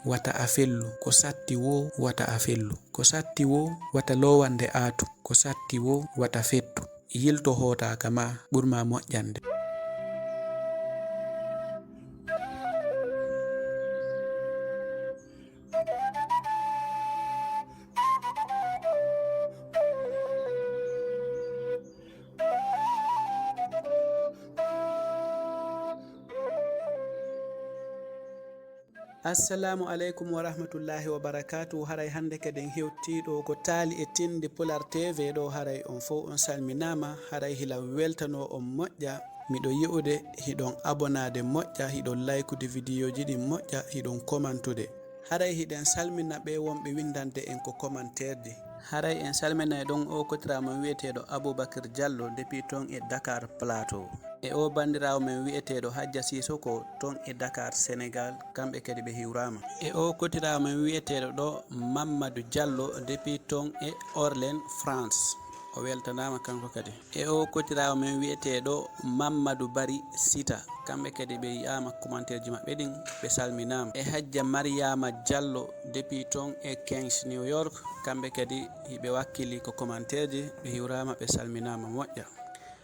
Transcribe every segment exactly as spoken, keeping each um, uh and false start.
wata a fellu. Ko satti woo, wata a fellu. Ko satti woo, wata loowannde aatu. Ko satti woo, wata fettu. Yilto hootaaka ma, ɓur ma moƴƴande. Assalaamu aleykum wa rahmatullaahi wa barakaatuhu. Haray hannde kadi en hewtii ɗo ko taali e tinndi Pulaar T V ɗo. Haray on fow on salminaama. Haray hila weltanoo on moƴƴa. Miɗo yi'ude hiɗon abonaade moƴƴa, hiɗon laykude vidiyooji ɗin moƴƴa, hiɗon komantude. Haray hiɗen salmina ɓee wonɓe winndande en ko komanteerji. Haray en salminay ɗon oo kotiraawo men wi'eteeɗo Abubakar Jallo, depuis ton e Dakar Plateau. E oo banndiraawo men wi'eteeɗo Hajja Sisoko, ton e Dakar, Senegal, kamɓe kadi ɓe hiwraama. E oo kotiraawo men wi'eteeɗo ɗo Mammadu Jallo, depuis ton e Orléans, France. O weltanaama kanko kadi. E oo kotiraawo men wi'eteeɗo Mammadu Bari Sita, kamɓe kadi ɓe yi'aama commentaire ji maɓɓe ɗin, ɓe salminaama. E Hajja Mariama Jallo, depuis ton e Queens, New York, kamɓe kadi hiɓe wakkili ko commentaire ji, ɓe hiwraama, ɓe salminaama moƴƴa.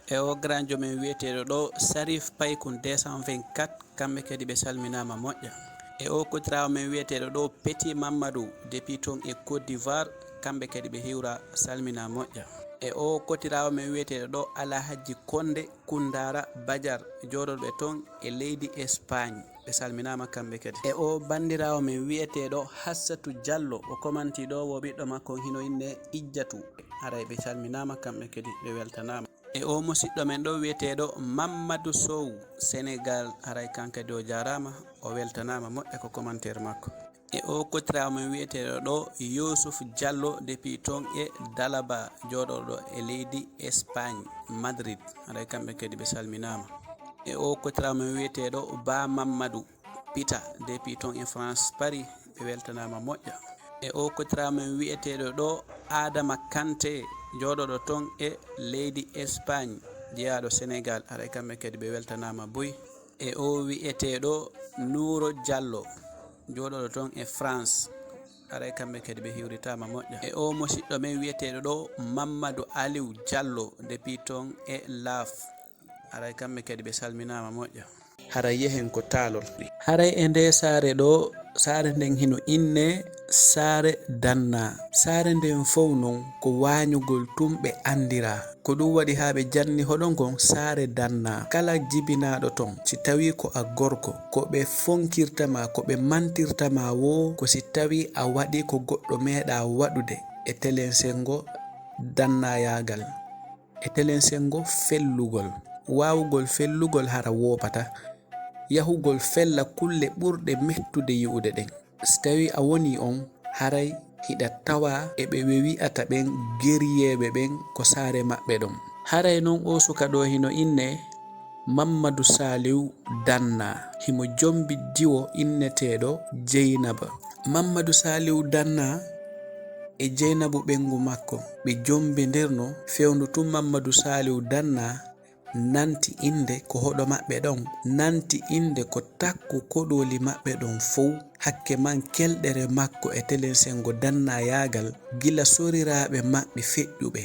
E oo granjo men wi'eteeɗo ɗo Sarif Paykun deux cent vingt-quatre, kamɓe kadi ɓe salminaama moƴƴa. E oo kotiraawo men wi'eteeɗo ɗo Petit Mamadou, depuis ton e Côte d'Ivoire, kamɓe kadi ɓe hiwraa, salminaa moƴƴa. E oo kotiraawo men wi'eteeɗo ɗo Alahajji Konde Kundara Bajar, jooɗooɓe ton e leydi Espagne, ɓe salminaama kamɓe kadi. E oo banndiraawo men wi'eteeɗo Hassatu Jallo, o komantii ɗo, wo ɓiɗɗo makko on hino innee Ijjatu, haray ɓe salminaama kamɓe kadi, ɓe weltanaama. E oo musiɗɗo men ɗo wi'eteeɗo Mammadu Sow, Senegal, haray kan kadi o jaaraama, o weltanaama moƴƴa ko commentaire makko. E oo kotiraawo men wi'eteeɗo ɗo Yusuf Jallo, depuis ton e Dalaba, jooɗooɗo e leydi Espagne, Madrid, haray kamɓe kadi ɓe salminaama. E oo kotiraawo men wi'eteeɗo Ba Mammadu Pita, depuis ton e France, Paris, ɓe weltanaama moƴƴa. E oo kotiraawo men wi'eteeɗo ɗo Adama Kante, jooɗooɗo ton e leydi Espagne, jeyaaɗo Senegal, haray kamɓe kadi ɓe weltanaama buy. E oo wi'eteeɗo Nuuro Jallo, jooɗooɗo ton e France, haray kamɓe kadi ɓe hiwritaama moƴƴa. E oo musiɗɗo men wi'eteeɗo ɗo Mammadu Aliw Jallo, depuis ton e Laaf, haray kamɓe kadi ɓe salminaama moƴƴa. Haray yehen ko taalol. Haray e ndee saare ɗo, saare nden hino innee Saare Danna. Saare nden fow non ko waañugol tun ɓe anndiraa. Ko ɗun waɗi haa ɓe janni hoɗon kon Saare Danna. Kala jibinaaɗo ton, si tawii ko a gorko, ko ɓe fonkirta ma, ko ɓe mantirta ma woo, ko si tawii a waɗii ko goɗɗo meeɗaa waɗude e telensengo dannayaagal. E telensengo fellugol. Waawugol fellugol hara woopataa. Yahugol fella kulle ɓurɗe mettude yi'ude ɗen. Si tawii a wonii on, haray hiɗa tawaa e ɓe ɓe wi'ata ɓen geriyeeɓe ɓen ko saare maɓɓe ɗon. Haray non oo suka ɗoo hino innee Mammadu Saaliw Danna. Himo jombi diwo inneteeɗo Jeynaba. Mammadu Saaliw Danna e Jeynabu ɓeyngu makko, ɓe jombindirno. Fewndo tun Mammadu Saaliw Danna nanti innde ko hoɗo maɓɓe ɗon, nanti innde ko takku koɗooli maɓɓe ɗon fow. Hakke man kelɗere makko e telensengo dannayaagal, gila soriraaɓe maɓɓe feƴƴuɓe,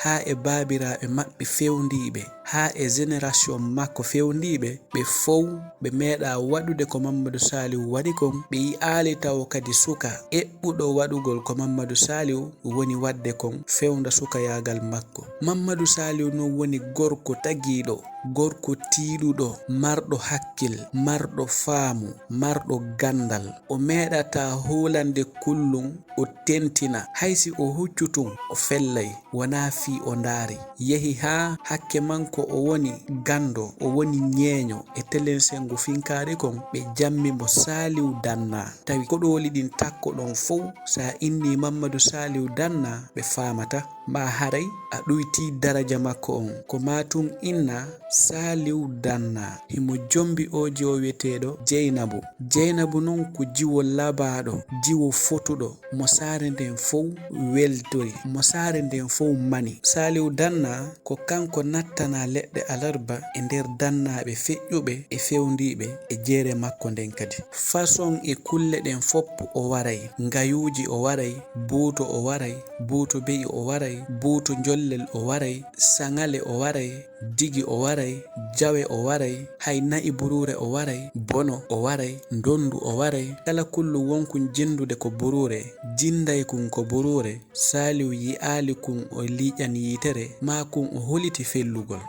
haa e baabiraaɓe maɓɓe fewndiiɓe, haa e generation makko fewndiiɓe, ɓe fow ɓe meeɗaa waɗude ko Mammadu Saaliw waɗi kon, ɓe yi'aali tawo kadi suka eɓɓuɗo waɗugol ko Mammadu Saaliw woni waɗde kon fewnda sukayaagal makko. Mammadu Saaliw non woni gorko tagiiɗo, gorko tiiɗuɗo, marɗo hakkil, marɗo faamu, marɗo ganndal. O meeɗataa huulande kullum, o tentina. Hay si o huccu tun, o fellay, wonaa fii o ndaari. Yehi haa hakke man ko o woni ganndo, o woni ñeeño e telensengo finkaari kon, ɓe jammi mo Saaliw Danna. Tawi koɗooli ɗin takko ɗon fow, si a innii Mammadu Saaliw Danna, ɓe faamataa. Maa haray a ɗuytii daraja makko on. Ko maa tun innaa Saaliw Danna. Himo jombi oo jiwo wi'eteeɗo Jeynabu. Jeynabu non ko jiwo labaaɗo, jiwo fotuɗo, mo saare nden fow weltori, mo saare nden fow mani. Saaliw Danna ko kanko nattanaa leɗɗe alarba e nder dannaaɓe feƴƴuɓe e fewndiiɓe e jeere makko nden kadi. Façon e kulle ɗen fof o waray, ngayuuji o waray, buuto o waray, buuto be'i o waray, buuto njollel o waray, saŋale o waray, digi o waray, jawe o waray, hay na'i buruure o waray, bono o waray, ndonndu o waray, kala kullu wonkun jenndude ko buruure, jinndaykun ko buruure, Saaliw yi'aali kun o liiƴan yiitere, maa kun o holiti fellugol.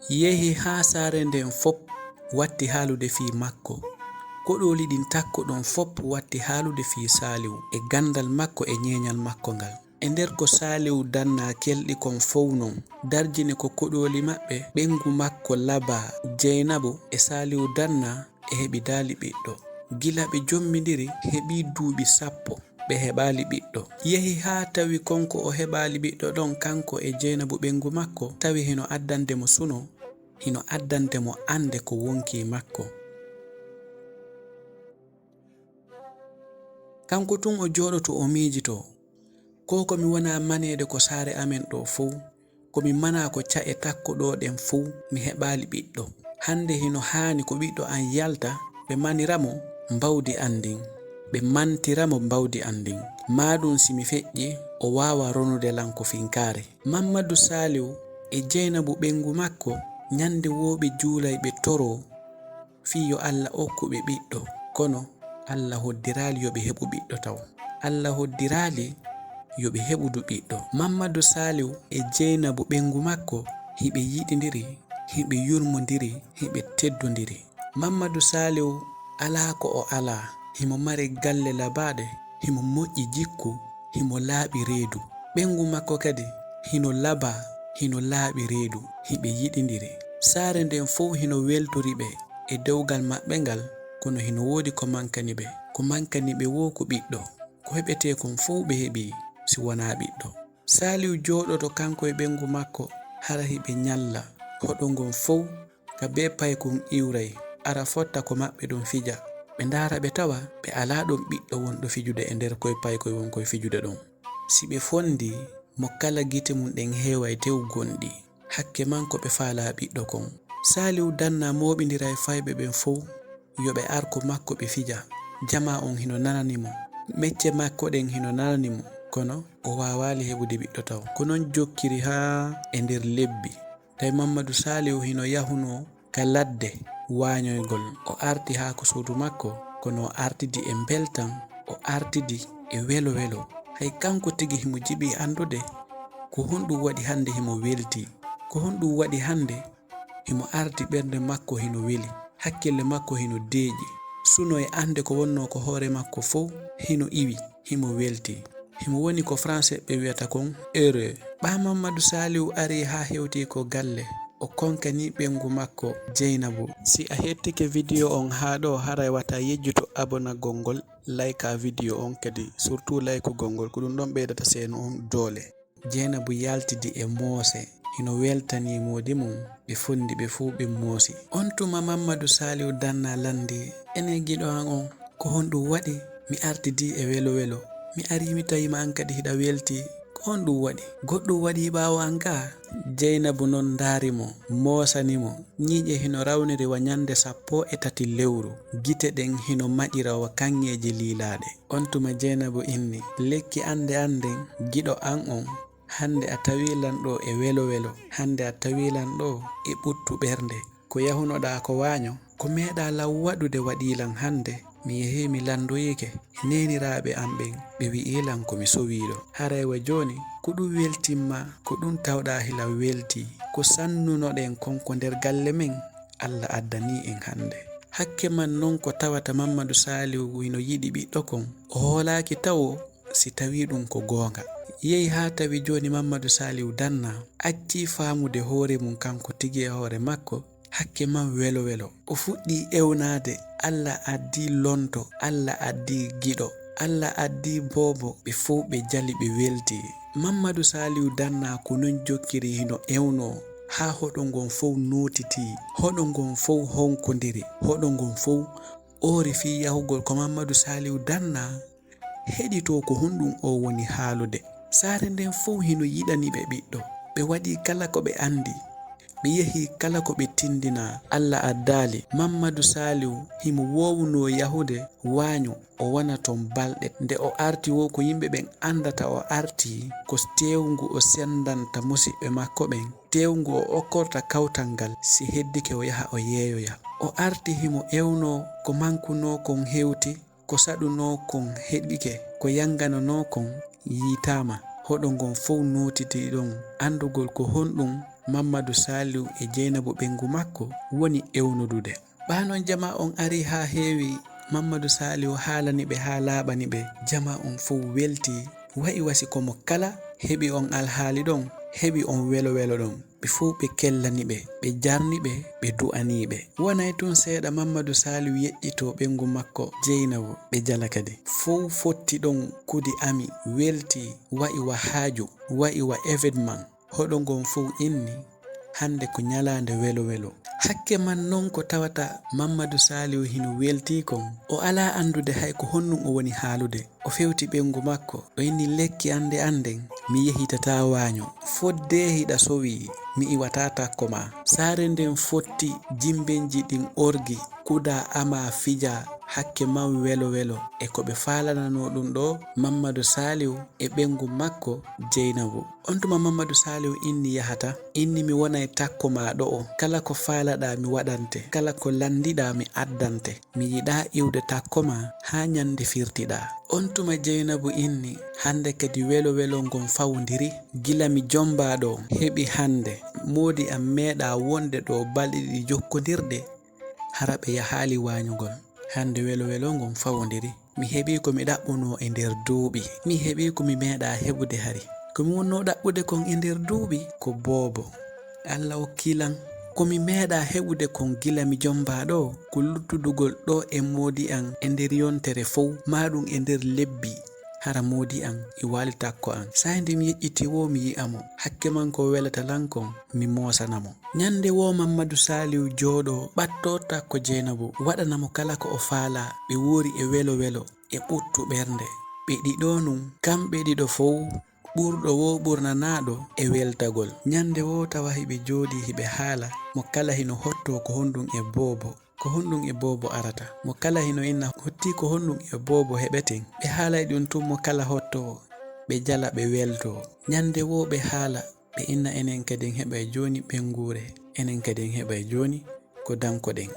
Yehi haa saare nden fop watti haalude fii makko. Koɗooli ɗin takko ɗon fop watti haalude fii Saaliw e ganndal makko e ñeeñal makko ngal. E nder ko Saaliw dannaa kelɗi kon fow non, darjini ko koɗooli maɓɓe, ɓeyngu makko labaa, Jeynabu e Saaliw dannaa e heɓidaali ɓiɗɗo. Gila ɓe jommindiri heɓii duuɓi sappo, ɓe heɓaali ɓiɗɗo. Yehi haa tawi kon ko o heɓaali ɓiɗɗo ɗon, kanko e Jeynabu ɓeyngu makko, tawi hino addande mo suno, hino addande mo annde ko wonkii makko. Kanko tun o jooɗoto o miijitoo, ko ko mi wonaa maneede ko saare amen ɗoo fow, ko mi manaa ko ca'e takko ɗoo ɗen fow, mi heɓaali ɓiɗɗo. Hannde hino haani ko ɓiɗɗo an yalta, ɓe manira mo mbawdi an ndin, ɓe mantira mo mbawdi an ndin. Maaɗum si mi feƴƴii, o waawa ronude lan ko finkaari. Mammadu Saaliw e Jeynabu ɓeyngu makko, ñande woo ɓe juulay ɓe toroo, fii yo Alla okku ɓe ɓiɗɗo, kono Alla hoddiraali yo ɓe heɓu ɓiɗɗo taw. Alla hoddiraali yo ɓe heɓu du ɓiɗɗo. Mammadu Saaliw e Jeynabu ɓeyngu makko, hiɓe yiɗindiri, hiɓe yurmondiri, hiɓe teddondiri. Mammadu Saaliw alaa ko o alaa, himo mari galle labaaɗe, himo moƴƴi jikku, himo laaɓi reedu. Ɓeyngu makko kadi hino labaa, hino laaɓi reedu, hiɓe yiɗindiri. Saare nden fow hino weltori ɓe e dewgal maɓɓe ngal, kono hino woodi ko mankani ɓe. Ko mankani ɓe woo ko ɓiɗɗo. Ko heɓetee kon fow ɓe heɓii si wonaa ɓiɗɗo. Saaliw jooɗoto kanko e ɓeyngu makko, hara hiɓe ñalla. Hoɗo ngon fow ka bee paykun iwray, ara fotta ko maɓɓe ɗon fija. Ɓe ndaara ɓe tawa ɓe alaa ɗon ɓiɗɗo wonɗo fijude e nder koy paykoy won koy fijude ɗon. Si ɓe fondii, mo kala gite mun ɗen heeway tew gonɗi. Hakke man ko ɓe faalaa ɓiɗɗo kon. Saaliw dannaa mooɓindiray fayɓe ɓen fow, yo ɓe ar ko makko ɓe fija. Jamaa on hino nanani mo. Mecce makko ɗen hino nanani mo. Kono o waawaali heɓude ɓiɗɗo taw. Ko non jokkiri haa e nder lebbi. Tawi Mammadu Saaliw hino yahunoo ka ladde waañoygol. O arti haa ko suudu makko, kono o artidi e mbeltam, o artidi e welo welo. Hay kanko tigi himo jiɓi anndude ko honɗum waɗi hannde himo weltii. Ko honɗum waɗi hannde himo arti ɓernde makko hino weli, hakkille makko hino deeƴi. Suno e annde ko wonnoo ko hoore makko fow hino iwi, himo weltii. Himo woni ko Français ɓe wi'ata kon heureux. Ɓaa Mammadu Saaliw arii haa hewtii ko galle, o konkanii ɓeyngu makko Jeynabu. Si a hettike video on haa ɗoo, haray wata yejjutu abonagol ngol, layka video on kadi, surtout laykugol ngol, ko ɗum ɗon ɓeydata seenu on doole. Jeynabu yaltidi e moose, hino weltanii moodi mum, ɓe fondi ɓe fow ɓe moosi. On tuma Mammadu Saaliw Danna lanndii, "Enee giɗo an on, ko honɗum waɗi? Mi artidii e welo welo. Mi arii mi tawiima an kadi hiɗa weltii. Ko honɗum waɗi? Goɗɗum waɗii ɓaawo an kaa?" Jeynabu non ndaari mo, moosani mo. Ñiiƴe hino rawniri wa ñande sappo e tati lewru. Gite ɗen hino maƴira wa kaŋŋeeje liilaaɗe. On tuma Jeynabu inni, "Lekki annde an nden, giɗo an on, hannde a tawii lan ɗoo e welo welo, hannde a tawii lan ɗoo e ɓuttu ɓernde. Ko yahunoɗaa ko waaño, ko meeɗaa lan waɗude waɗii lan hannde. Mi yehii mi lanndoyiike neeniraaɓe an ɓen, ɓe wi'ii lan ko mi sowiiɗo. Haray wa jooni, ko ɗum weltin ma, ko ɗum tawɗaa hila weltii. Ko sannunoɗen kon ko nder galle men, Alla addanii en hannde." Hakke man non ko tawata Mammadu Saaliw hino yiɗi ɓiɗɗo kon, o hoolaaki tawo si tawii ɗum ko goonga. Yehi haa tawi jooni Mammadu Saaliw Danna accii faamude hoore mum kanko tigi e hoore makko, hakke man welo welo. O fuɗɗii ewnaade, "Alla addii lonto, Alla addii giɗo, Alla addii boobo," ɓe fow ɓe jali ɓe weltii. Mammadu Saaliw Danna ko non jokkiri hino ewnoo, haa hoɗo ngon fow nootitii, hoɗo ngon fow honkondiri, hoɗo ngon fow oori fii yahugol ko Mammadu Saaliw Danna heɗitoo ko honɗum o woni haalude. Saare nden fow hino yiɗani ɓe ɓiɗɗo. Ɓe waɗii kala ko ɓe anndi. Ɓe yehi kala ko ɓe tindinaa. Alla addaali, Mammadu Saaliw himo woowunoo yahude waaño, o wona ton balɗe. Nde o arti woo ko yimɓe ɓen andata o arti, ko teewngu o sendanta musiɓɓe makko ɓen, teewngu o okkorta kawtal ngal, si heddike o yaha o yeeyoya. O arti himo ewnoo ko mankunoo kon hewti, ko saɗunoo kon heɓike, ko yangananoo kon yiitaama. Hoɗo ngon fow nootitii ɗon anndugol ko honɗun Mammadu Saaliw e Jeynabu ɓeyngu makko woni ewnudude. Ɓaa non jamaa on arii haa heewi, Mammadu Saaliw haalani ɓe haa laaɓani ɓe. Jamaa on fow weltii, wa'i wa si ko mo kala heɓi on alhaali ɗon, heɓi on welo-welo ɗon. Ɓe fow ɓe kellani ɓe, ɓe jarni ɓe, ɓe du'anii ɓe. Wonay tun seeɗa Mammadu Saaliw yeƴƴitoo ɓeyngu makko Jeynabu, ɓe jala kadi. Fow fotti ɗon kudi ami, weltii, wa'i wa haaju, wa'i wa événement. Hoɗo ngon fow inni, hande ko ñalaande welo-welo. Hakke man non ko tawata Mammadu Saaliw hino weltii kon, o alaa anndude hay ko honɗun o woni haalude. O fewti ɓeyngu makko, o inni, lekki an nde an nden, mi yehitataa waaño. Foddee hiɗa sowii, mi iwataa takko maa. Saare nden fotti, jimbenji ɗin orgi, kudaa amaa fijaa, hakke man welo-welo e ko ɓe faalananoo ɗun ɗoo Mammadu Saaliw e ɓeyngu makko Jeynabu. On tuma Mammadu Saaliw inni, yahataa, inni, mi wonay takko maa ɗo'o, kala ko faalaɗaa mi waɗante, kala ko lanndiɗaa mi addante. Mi yiɗaa iwde takko maa haa ñande firtiɗaa. On tuma Jeynabu inni, hande kadi welo-welo ngon fawondiri. Gila mi jommbaa ɗoo, heɓi hande, moodi an meeɗaa wonde ɗoo balɗe ɗiɗi jokkondirɗe, hara ɓe yahaali waañugol. Hande welo-welo ngon fawondiri. Mi heɓii ko mi ɗaɓɓunoo e nder duuɓi. Mi heɓii ko mi meeɗaa heɓude hari. Ko mi wonnoo ɗaɓɓude kon e nder duuɓi ko boobo. Alla okkii lan. Ko mi meeɗaa heɓude kon gila mi jommbaa ɗoo, ko luttudugol ɗoo e moodi an e nder yontere fow, maa ɗun e nder lebbi. Hara moodi an, i waali takko an. Saa'i nde mi yeƴƴitii woo mi yi'a mo, hakke man ko welata lan kon, mi moosana mo. Ñande woo Mammadu Saaliw jooɗoo, ɓattoo takko Jeynabu, waɗana mo kala ko o faalaa. Ɓe woori e welo-welo, e ɓuttu ɓernde. Ɓe ɗiɗo nun, kamɓe ɗiɗo fow, ɓurɗo woo ɓurnanaaɗo e weltagol. Ñande woo tawa hiɓe jooɗii hiɓe haala, mo kala hino hottoo ko honɗun e boobo, ko honɗun e boobo arata. Mo kala hino inna hottii ko honɗun e boobo heɓeten. Ɓe haalay ɗun tun, mo kala hottoo, ɓe jala ɓe weltoo. Ñande woo ɓe haala, ɓe inna enen kadi en heɓay jooni ɓeynguure, enen kadi en heɓay jooni ko dankoɗen.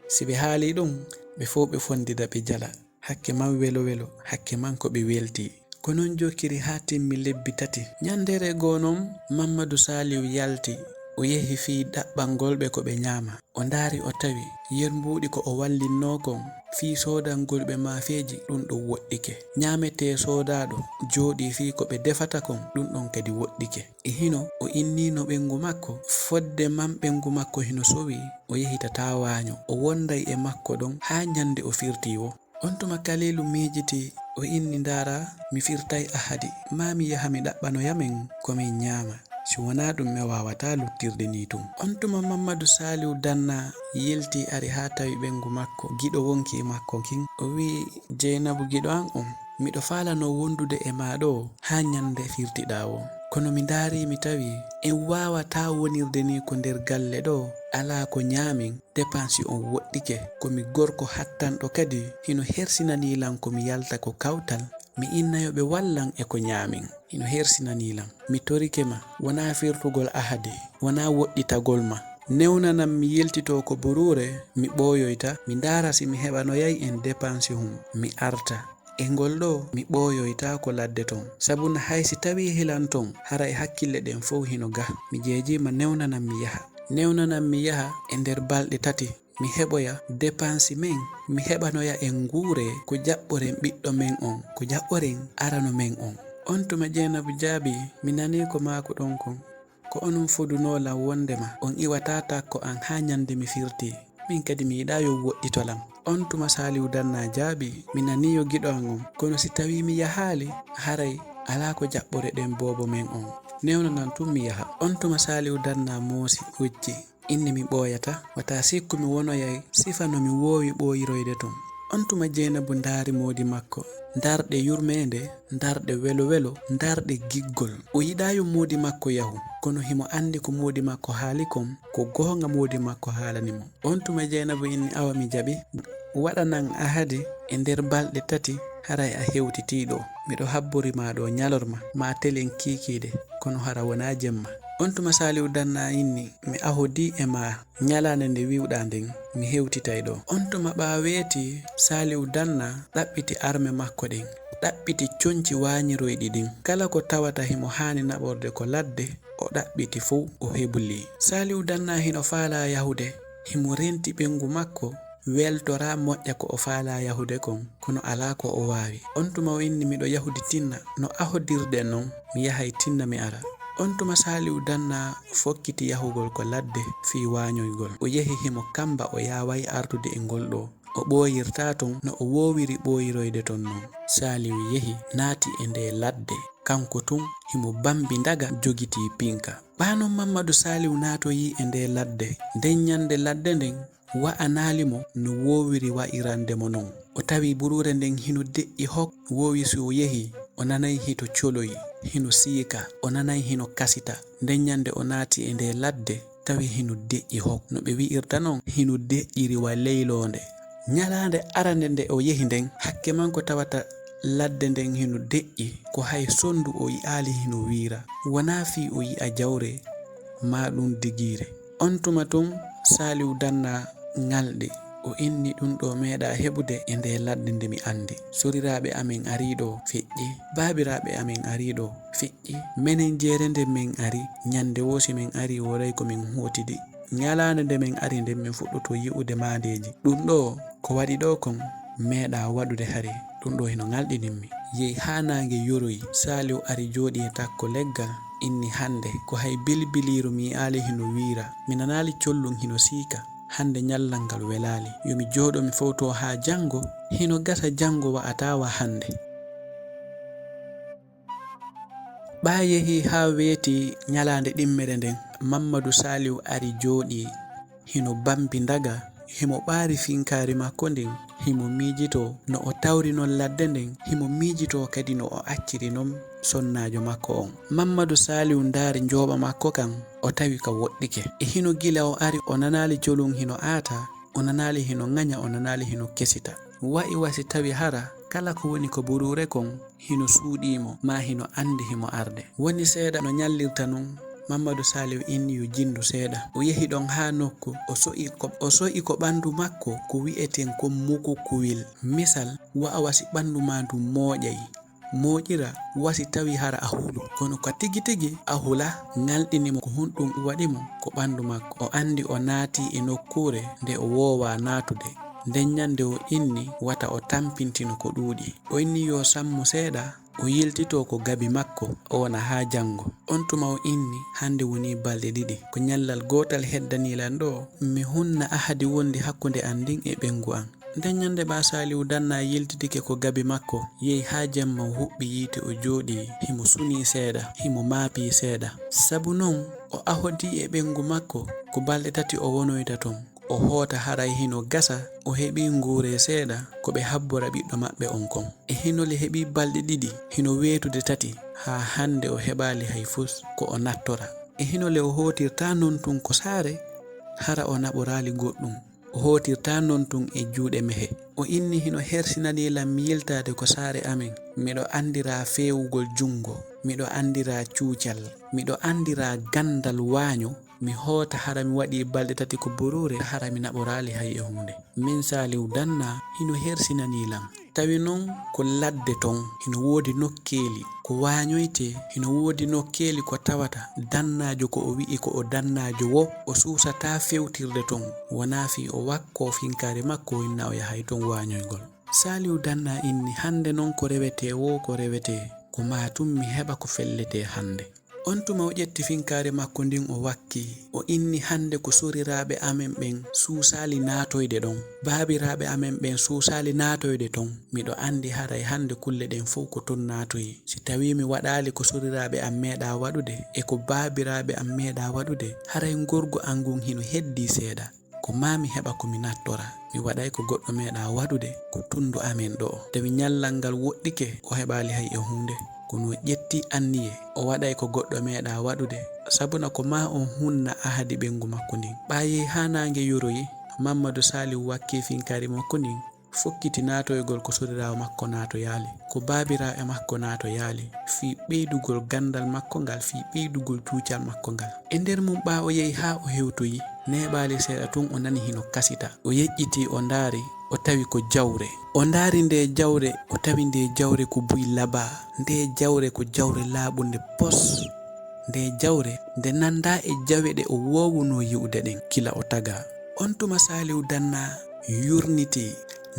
Si ɓe haalii ɗun, ɓe fow ɓe fondida ɓe jala. Hakke man welo-welo, hakke man ko ɓe weltii. Ko non jokkiri haa timmi lebbi tati. Ñandeere goo non, Mammadu Saaliw yalti, o yehi fii ɗaɓɓangol ɓe ko ɓe ñaama. O ndaari, o tawi yermbuuɗi ko o wallinnoo kon fii soodangol ɓe maafeeji, ɗun ɗon woɗɗike. Ñaametee soodaaɗo jooɗii fii ko ɓe defata kon, ɗun ɗon kadi woɗɗike. E hino o inniino ɓeyngu makko, fodde man ɓeyngu makko hino sowii, o yehitataa waaño, o wonday e makko ɗon haa ñande o firtii woo. On tuma Kaliilu miijitii, o inni, ndaaraa, mi firtay ahadi, maa mi yaha mi ɗaɓɓanoya men ko min ñaama. Si wonaa ɗun, mi waawataa luttirde nii tun. On tuma Mammadu Saaliw Dannaa yiltii, ari haa tawi ɓeyngu makko, giɗo wonkii makko kin. O wi'i, Jeynabu giɗo an on, miɗo faalanoo wondude e maa ɗoo haa ñande firtiɗaa woo. Kono mi ndaarii, mi tawi en waawataa wonirde nii ko nder galle ɗoo, alaa ko ñaamen, depansi on woɗɗike. Ko mi gorko hattanɗo kadi, hino hersinanii lan ko mi yalta ko kawtal, mi inna yo ɓe wallan e ko ñaamen. Hino hersinanii lan. Mi torike ma, wonaa firtugol ahadi, wonaa woɗɗitagol ma. Newnanan mi yiltitoo ko buruure, mi ɓooyoyta, mi ndaara si mi heɓanoyay en depansi hun, mi arta. E ngol ɗoo, mi ɓooyoytaako ladde ton. Sabuna hay si tawii hilan ton, haray hakkille ɗen fow hino ga. Mi jeejii ma, newnanan mi yaha. Newnanan mi yaha e nder balɗe tati. Mi heɓoya depansi men, mi heɓanoya en nguure ko jaɓɓoren ɓiɗɗo men on, ko jaɓɓoren arano men on. On tuma Jeynabu jaabii, mi nanii ko maakuɗon kon. Ko onon fodunoo lan wondema on iwataa takko an haa ñande mi firtii. Min kadi mi yiɗaa yo woɗɗito lan. On tuma Saaliw Dannaa jaabii, mi nanii yo giɗo an on. Kono si tawii mi yahaali, haray alaa ko jaɓɓoreɗen boobo men on. Newnanan tun mi yaha. On tuma Saaliw Dannaa moosi, hujji. Inni mi ɓooyataa, wata sikku mi wonoyay sifa no mi woowi ɓooyiroyde tun. On tuma Jeynabu ndaari moodi makko, ndarɗe yurmeende, ndarɗe welo-welo, ndarɗe giggol. O yiɗaa yo moodi makko yahu, kono himo anndi ko moodi makko haali kon, ko goonga moodi makko haalani mo. On tuma Jeynabu inni, "Awa mi jaɓi. Waɗanan ahadi e nder balɗe tati, haray a hewtitii ɗoo. Miɗo habbori maa ɗoo ñalorma, maa telen kiikiiɗe, kono hara wonaa jemma." On tuma Saaliwu Danna inni, "Mi ahodii e maa. Ñalaande nde wi'uɗaa nden, mi hewtitay ɗoo." On tuma ɓaa weetii, Saaliwu Danna ɗaɓɓiti arme makko ɗen, ɗaɓɓiti conci waañiroyɗi ɗin. Kala ko tawata himo haani naɓorde ko ladde, o ɗaɓɓiti fow, o heblii. Saaliwu Danna hino faalaa yahude, himo renti ɓeyngu makko, weltoraa moƴƴa ko o faalaa yahude kon, kono alaa ko o waawi. On tuma o inni, "Miɗo yahude tinna, no ahodirɗen non, mi yahay tinna mi ara." On tuma Saaliwu Danna fokkiti yahugol ko ladde fii waañoygol. O yehi himo kamba, o yaaway artude e ngol ɗoo. O ɓooyirtaa ton no o woowiri ɓooyiroyde ton non. Saaliwu yehi, naati e ndee ladde. Kanko tun, himo bambi ndaga, jogitii pinka. Ɓaa non Mammadu Saaliwu naatoyii e ndee ladde. Nden ñande ladde nden wa'anaali mo no woowiri wa'irande mo non. O tawi buruure nden hino deƴƴi hok, woowi si o yehi, o nanay hito coloyi, hino siika, o nanay hino kasita. Nden ñande o naati e ndee ladde, tawi hino deƴƴi hok. No ɓe wi'irta non, hino deƴƴiri wa leyloonde. Ñalaande arande nde o yehi nden, hakke man ko tawata ladde nden hino deƴƴi, ko hay sondu o yi'aali hino wiira. Wonaa fii o yi'a jawre, maa ɗun digiire. On tuma tun, Saaliwu Danna ŋalɗi. O inni, "Ɗun ɗoo meeɗaa heɓude e ndee ladde nde mi anndi. Soriraaɓe amen arii ɗoo feƴƴi, baabiraaɓe amen arii ɗoo feƴƴi. Menen jeere nde men ari, ñande woo si men arii wooday ko men hootidi. Ñalaande nde men ari nden, men fuɗɗoto yi'ude maandeeji. Ɗun ɗoo ko waɗi ɗoo kon, meeɗaa waɗude hari. Ɗun ɗoo hino ŋalɗinimmi." Yehi haa naange yoroyi, Saaliwu ari jooɗii e takko leggal, inni, "Hande ko hay bilbiliiru mi yi'aali hino wiira, mi nanaali collun hino siika. Hande ñallal ngal welaali. Yo mi jooɗo mi fowto haa jango, hino gasa jango wa'ataa wa hande." Ɓaa yehi haa weeti ñalaande ɗimmere nden, Mammadu Saaliwu ari jooɗii, hino bambi ndaga, himo ɓaari finkaari makko ndin, himo miijitoo no o tawri non ladde nden, himo miijitoo kadi no o acciri non sonnaajo makko on. Mammadu Saaliwu ndaari njooɓa makko kan, o tawi ka woɗɗike. E hino gila o ari, o nanaali colun hino aata, o nanaali hino ŋaña, o nanaali hino kesita. Wa'i wa si tawi hara kala ko woni ko buruure kon hino suuɗii mo, maa hino anndi himo arde. Woni seeɗa no ñallirta non, Mammadu Saaliwu inni yo jinndu seeɗa. O yehi ɗon haa nokku, o so'i ko, o so'i ko ɓanndu makko ko wi'eten kon mukukuwil. Misal, wa'a wa si ɓanndu maa ndun mooƴay, mooƴira wa si tawi hara a hulu. Kono ka tigi tigi a hula, ŋalɗini mo ko honɗun waɗi mo ko ɓanndu makko. O anndi o naatii e nokkuure nde o woowaa naatude. Nden ñande o inni wata o tampintino ko ɗuuɗi. O inni yo sammu seeɗa, o yiltitoo ko gabi makko, o wona haa janngo. On tuma o inni, hande wonii balɗe ɗiɗi. Ko ñallal gootal heddanii lan ɗoo, mi hunna ahadi wondi hakkunde an ndin e ɓeyngu an. Nden ñande ɓaa Saaliwu Danna yiltitike ko gabi makko, yehi haa jemma o huɓɓi yiite o jooɗii, himo sunii seeɗa, himo maapii seeɗa. Sabu non o ahodii e ɓeyngu makko ko balɗe tati o wonoyta ton. O hoota haray hino gasa o heɓii nguuree seeɗa ko ɓe habbora ɓiɗɗo maɓɓe on kon. E hino le heɓii balɗe ɗiɗi hino weetude tati haa hande o heɓaali hay fus ko o nattora. E hino le o hootirtaa non tun ko saare, hara o naɓoraali goɗɗun. O hootirtaa non tun e juuɗe mehe. O inni hino hersinanii lan mi yiltaade ko saare amen. Miɗo anndiraa feewugol junngo. Miɗo anndiraa cuucal. Miɗo anndiraa ganndal waaño. Mi hoota hara mi waɗii balɗe tati ko buruure, hara mi naɓoraali hay e huunde. Min Saaliw Danna hino hersinanii lan. Tawi non ko ladde ton, hino woodi nokkeeli ko waañoytee, hino woodi nokkeeli ko tawata dannaajo ko o wi'i ko o dannaajo woo, o suusataa fewtirde ton, wonaa fii o wakkoo finkaari makko winna o yahay ton waañoygol. Saaliw Danna inni, hande non ko rewetee woo ko rewetee, ko maa tun mi heɓa ko felletee hande. On tuma o ƴetti finkaari makko ndin o wakki, o inni, hande ko soriraaɓe amen ɓen suusaali naatoyde ɗon, baabiraaɓe amen ɓen suusaali naatoyde ton. Miɗo anndi haray hande kulle ɗen fow ko ton naatoyi. Si tawii mi waɗaali ko soriraaɓe am meeɗaa waɗude e ko baabiraaɓe am meeɗaa waɗude, haray ngorgu an ngun hino heddii seeɗa. Ko maa mi heɓa ko mi nattora. Mi waɗay ko goɗɗo meeɗaa waɗude ko tunndu amen ɗo'o. Tawi ñallal ngal woɗɗike, o heɓaali hay e huunde. Kono o ƴetti anniye, o waɗay ko goɗɗo meeɗaa waɗude. Sabuna ko maa on hunna ahadi ɓeyngu makko ndin. Ɓaa yehi haa naange yoroyi, Mammadu Saaliw wakkii finkaari makko ndin, fokkiti naatoygol ko soriraawo makko naatoyaali, ko baabiraaɓe makko naatoyaali, fii ɓeydugol ganndal makko ngal, fii ɓeydugol cuucal makko ngal. E nder mum, ɓaa o yehi haa o hewtoyi, neeɓaali seeɗa tun o nani hino kasita. O yeƴƴitii o ndaari, o tawi ko jawre. O ndaari ndee jawre, o tawi ndee jawre ko buy labaa. Ndee jawre ko jawre laaɓunde pos. Ndee jawre, nde nanndaa e jawe ɗe o woowunoo yi'ude ɗen, kila o tagaa. On tuma Saaliw Dannaa yurnitii,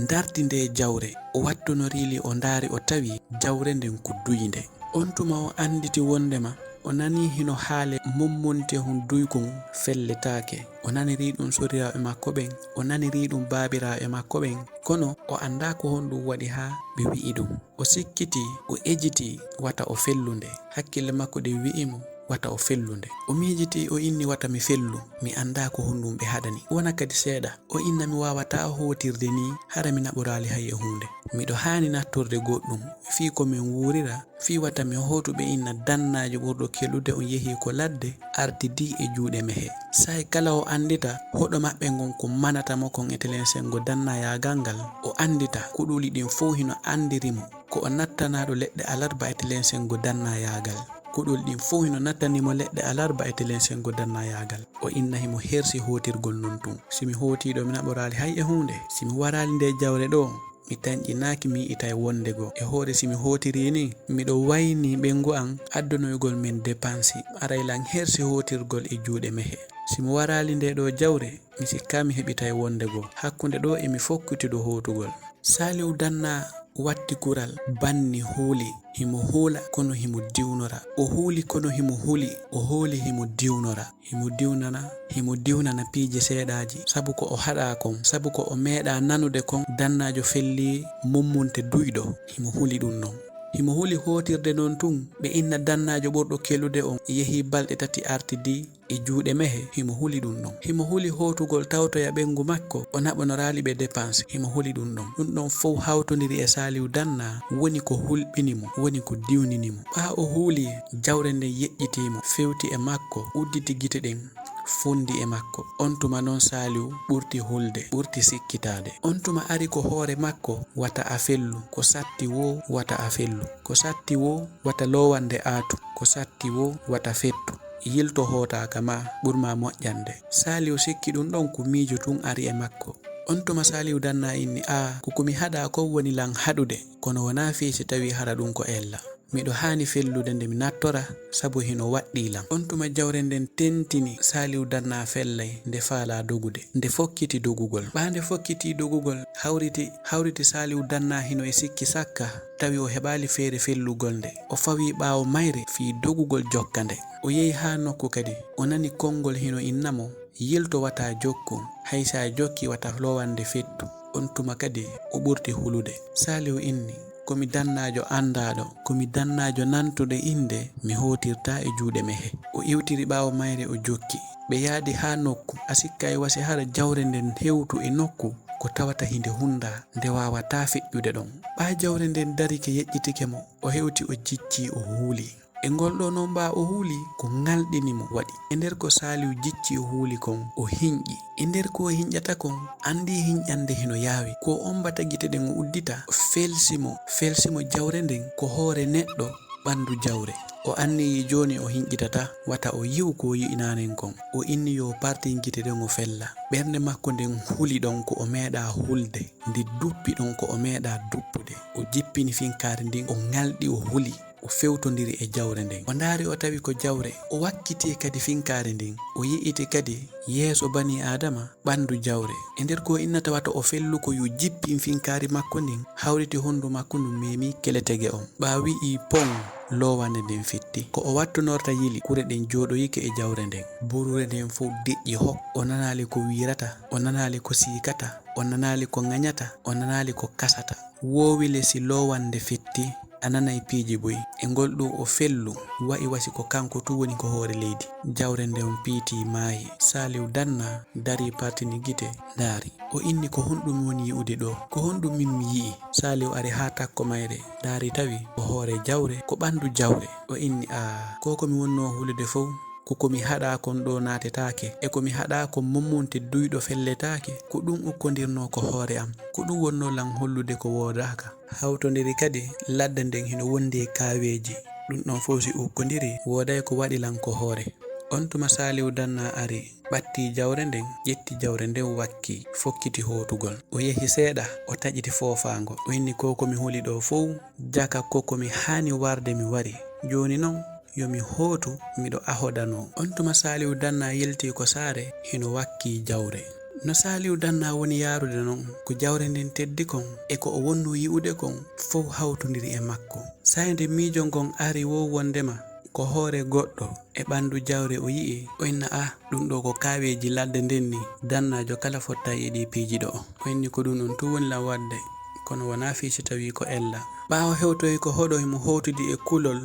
darti ndee jawre. O wattonorii li, o ndaari, o tawi jawre nden ko duynde. On tuma o annditi wonndema o nanii hino haale mummuntehun duykun felletaake. O nanirii ɗun soriraaɓe makko ɓen, o nanirii ɗun baabiraaɓe makko ɓen, kono o anndaa ko honɗun waɗi haa ɓe wi'i ɗun. O sikkitii, o ejitii wata o fellu nde. Hakkille makko ɗen wi'i mo wata o fellu nde. O miijitii, o inni, "Wata mi fellu, mi anndaa ko honɗun ɓe haɗani. Wona kadi seeɗa, o inna mi waawataa hootirde nii, hara mi naɓoraali hay e huunde. Miɗo haani nattorde goɗɗun, fii ko men wuurira, fii wata mi hootu ɓe inna Dannaajo ɓurɗo kelude on yehii ko ladde, artidii e juuɗe mehe." Saa'i kala o anndita hoɗo maɓɓe ngon ko manata mo kon e telensengo Dannaa yaagal ngal, o anndita kuɗuli ɗin fow hino anndiri mo ko o nattanaaɗo leɗɗe alarba e telensengo Dannaa yaagal. Kuɗuli ɗin fow hino nattani mo leɗɗe alarba e telensengo Dannaa yaagal. O inna himo hersi hootirgol non tun. "Si mi hootii ɗoo, mi naɓoraali hay e huunde. Si mi waraali ndee jawre ɗoo, mi tanƴinaaki, mi yi'itay wonde goo. E hoore si mi hootirii nii, miɗo waynii ɓeyngu an addonoygol men depansi. Aray lan hersi hootirgol e juuɗe mehe. Si mi waraali ndee ɗoo jawre, mi sikkaa mi heɓitay wonde goo. Hakkunde ɗoo e mi fokkiti ɗoo hootugol." Saaliw Dannaa watti kural, banni huuli. Himo huula kono himo diwnora. O huuli kono himo huuli. O huuli himo diwnora. Himo diwnana, himo diwnana piiji seeɗaaji. Sabu ko o haɗaa kon, sabu ko o meeɗaa nanude kon, Dannaajo fellii mummunte duyɗo. Himo huuli ɗun non. Himo huuli hootirde non tun, ɓe inna Dannaajo ɓurɗo kelude on yehii balɗe tati artidii e juuɗe mehe, himo huuli ɗun ɗon. Himo huuli hootugol tawtoya ɓeyngu makko, o naɓonoraali ɓe depanse, himo huuli ɗun ɗon. Ɗun ɗon fow hawtondiri e Saaliw Dannaa, woni ko hulɓini mo, woni ko diwnini mo. Ɓaa o huuli, jawre nden yeƴƴitii mo, fewti e makko, udditi gite ɗen, fondi e makko. On tuma non Saaliw ɓurti hulde, ɓurti sikkitaade. On tuma ari ko hoore makko, wata a fellu, ko satti woo, wata a fellu, ko satti woo, wata loowande aatu, ko satti woo, wata fettu. Yilto hootaaka maa, ɓur maa moƴƴande. Saaliw sikki ɗun ɗon ko miijo tun ari e makko. On tuma Saaliw Dannaa inni, "Aa, ko ko mi haɗaa kon woni lan haɗude, kono wonaa fii si tawii hara ɗun ko ella. Miɗo haani fellude nde mi nattora, sabu hino waɗɗii lan." On tuma jawre nden tentini, Saaliw Dannaa fellay, nde faalaa dogude. Nde fokkiti dogugol. Ɓaa nde fokkiti dogugol, hawriti, hawriti Saaliw Dannaa hino e sikki sakka, tawi o heɓaali feere fellugol nde. O fawi ɓaawo mayre fii dogugol jokka nde. O yehi haa nokku kadi, o nani konngol hino inna mo, "Yilto wata jokku, hay si a jokki wata loowande fettu." On tuma kadi o ɓurti hulude. Saaliw inni, "Ko mi Dannaajo anndaaɗo, ko mi Dannaajo nantuɗo innde, mi hootirtaa e juuɗe mehe." O iwtiri ɓaawo mayre o jokki. Ɓe yaadi haa nokku, a sikkay wa si hara jawre nden hewtu e nokku ko tawata hinde hunndaa, nde waawataa feƴƴude ɗon. Ɓaa jawre nden darike yeƴƴitike mo, o hewti o jiccii o huuli. E ngol ɗoo non ɓaa o huuli, ko ŋalɗini mo waɗi. E nder ko Saaliw jiccii o huuli kon, o hinƴi. E nder ko o hinƴata kon, anndii hinƴannde hino yaawi. Ko o ommbata gite ɗen o uddita, felsi mo, felsi mo jawre nden ko hoore neɗɗo, ɓanndu jawre. O anniyii jooni o hinƴitataa, wata o yi'u ko o yi'i naanen kon. O inni yo o partin gite ɗen o fella. Ɓernde makko nden huli ɗon ko o meeɗaa hulde, nde duppi ɗon ko o meeɗaa duppude. O jippini finkaari ndin, o ŋalɗi, o huli. O fewtondiri e jawre nden. O ndaari, o tawi ko jawre. O wakkitii kadi finkaari ndin. O yi'iti kadi yeeso banii Aadama, ɓanndu jawre. E nder ko o innata wata o fellu ko yo jippin finkaari makko ndin, hawriti hondu makko ndun, meemi keletege on. Ɓaa wi'i pon, loowande nden fitti. Ko o wattunorta yili, kure ɗen jooɗoyike e jawre nden. Burure nden fow deƴƴi hok. O nanaali ko wiirata, o nanaali ko siikata, o nanaali ko ŋañata, o nanaali ko kasata. Woowile si loowande fitti, a nanay piiji buy. E ngol ɗoo o fellu, wa'i wasi ko kanko tun woni ko hoore leydi. Jawre nden piitii maayi. Saaliw Danna darii partini gite, ndaari. O inni, "Ko honɗun mi woni yi'ude ɗoo? Ko honɗun min mi yi'i?" Saaliw ari haa takko mayre, ndaari tawi ko hoore jawre, ko ɓandu jawre. O inni, "Aa, ko ko mi wonnoo hulude fow, ko ko mi haɗaa kon ɗoo naatetaake, e ko mi haɗaa kon mommonte duyɗo felletaake, ko ɗun ukkondirnoo ko hoore am, ko ɗun wonnoo lan hollude ko woodaaka." Hawtondiri kadi ladde nden hino wondi e kaaweeji, ɗun ɗon fow si ukkondiri, wooday ko waɗi lan ko hoore. On tuma Saaliw Danna ari, ɓattii jawre nden, ƴetti jawre nden wakkii, fokkiti hootugol. O yehi seeɗa, o taƴiti foofaango. O inni, "Ko ko mi huli ɗoo fow, jaka ko ko mi haani warde mi wari. Jooni non, yo mi hootu, miɗo ahodanoo." On tuma Saaliw Danna yiltii ko saare, hino wakkii jawre. No Saaliw Danna woni yaarude non, ko jawre nden teddi kon, e ko o wonnoo yi'ude kon, fow hawtondiri e makko. Saa'i nde miijo ngon ari woo wondema ko hoore goɗɗo e ɓandu jawre o yi'i, o inna, "Ah, ɗun ɗoo ko kaaweeji ladde nden nii, Dannaajo kala fottay e ɗii piiji ɗoo." O inni, "Ko ɗun on tun woni lan waɗde, kono wonaa fii si tawii ko ella." Ɓaawo hewtoyi ko hoɗo himo hootudi e kulol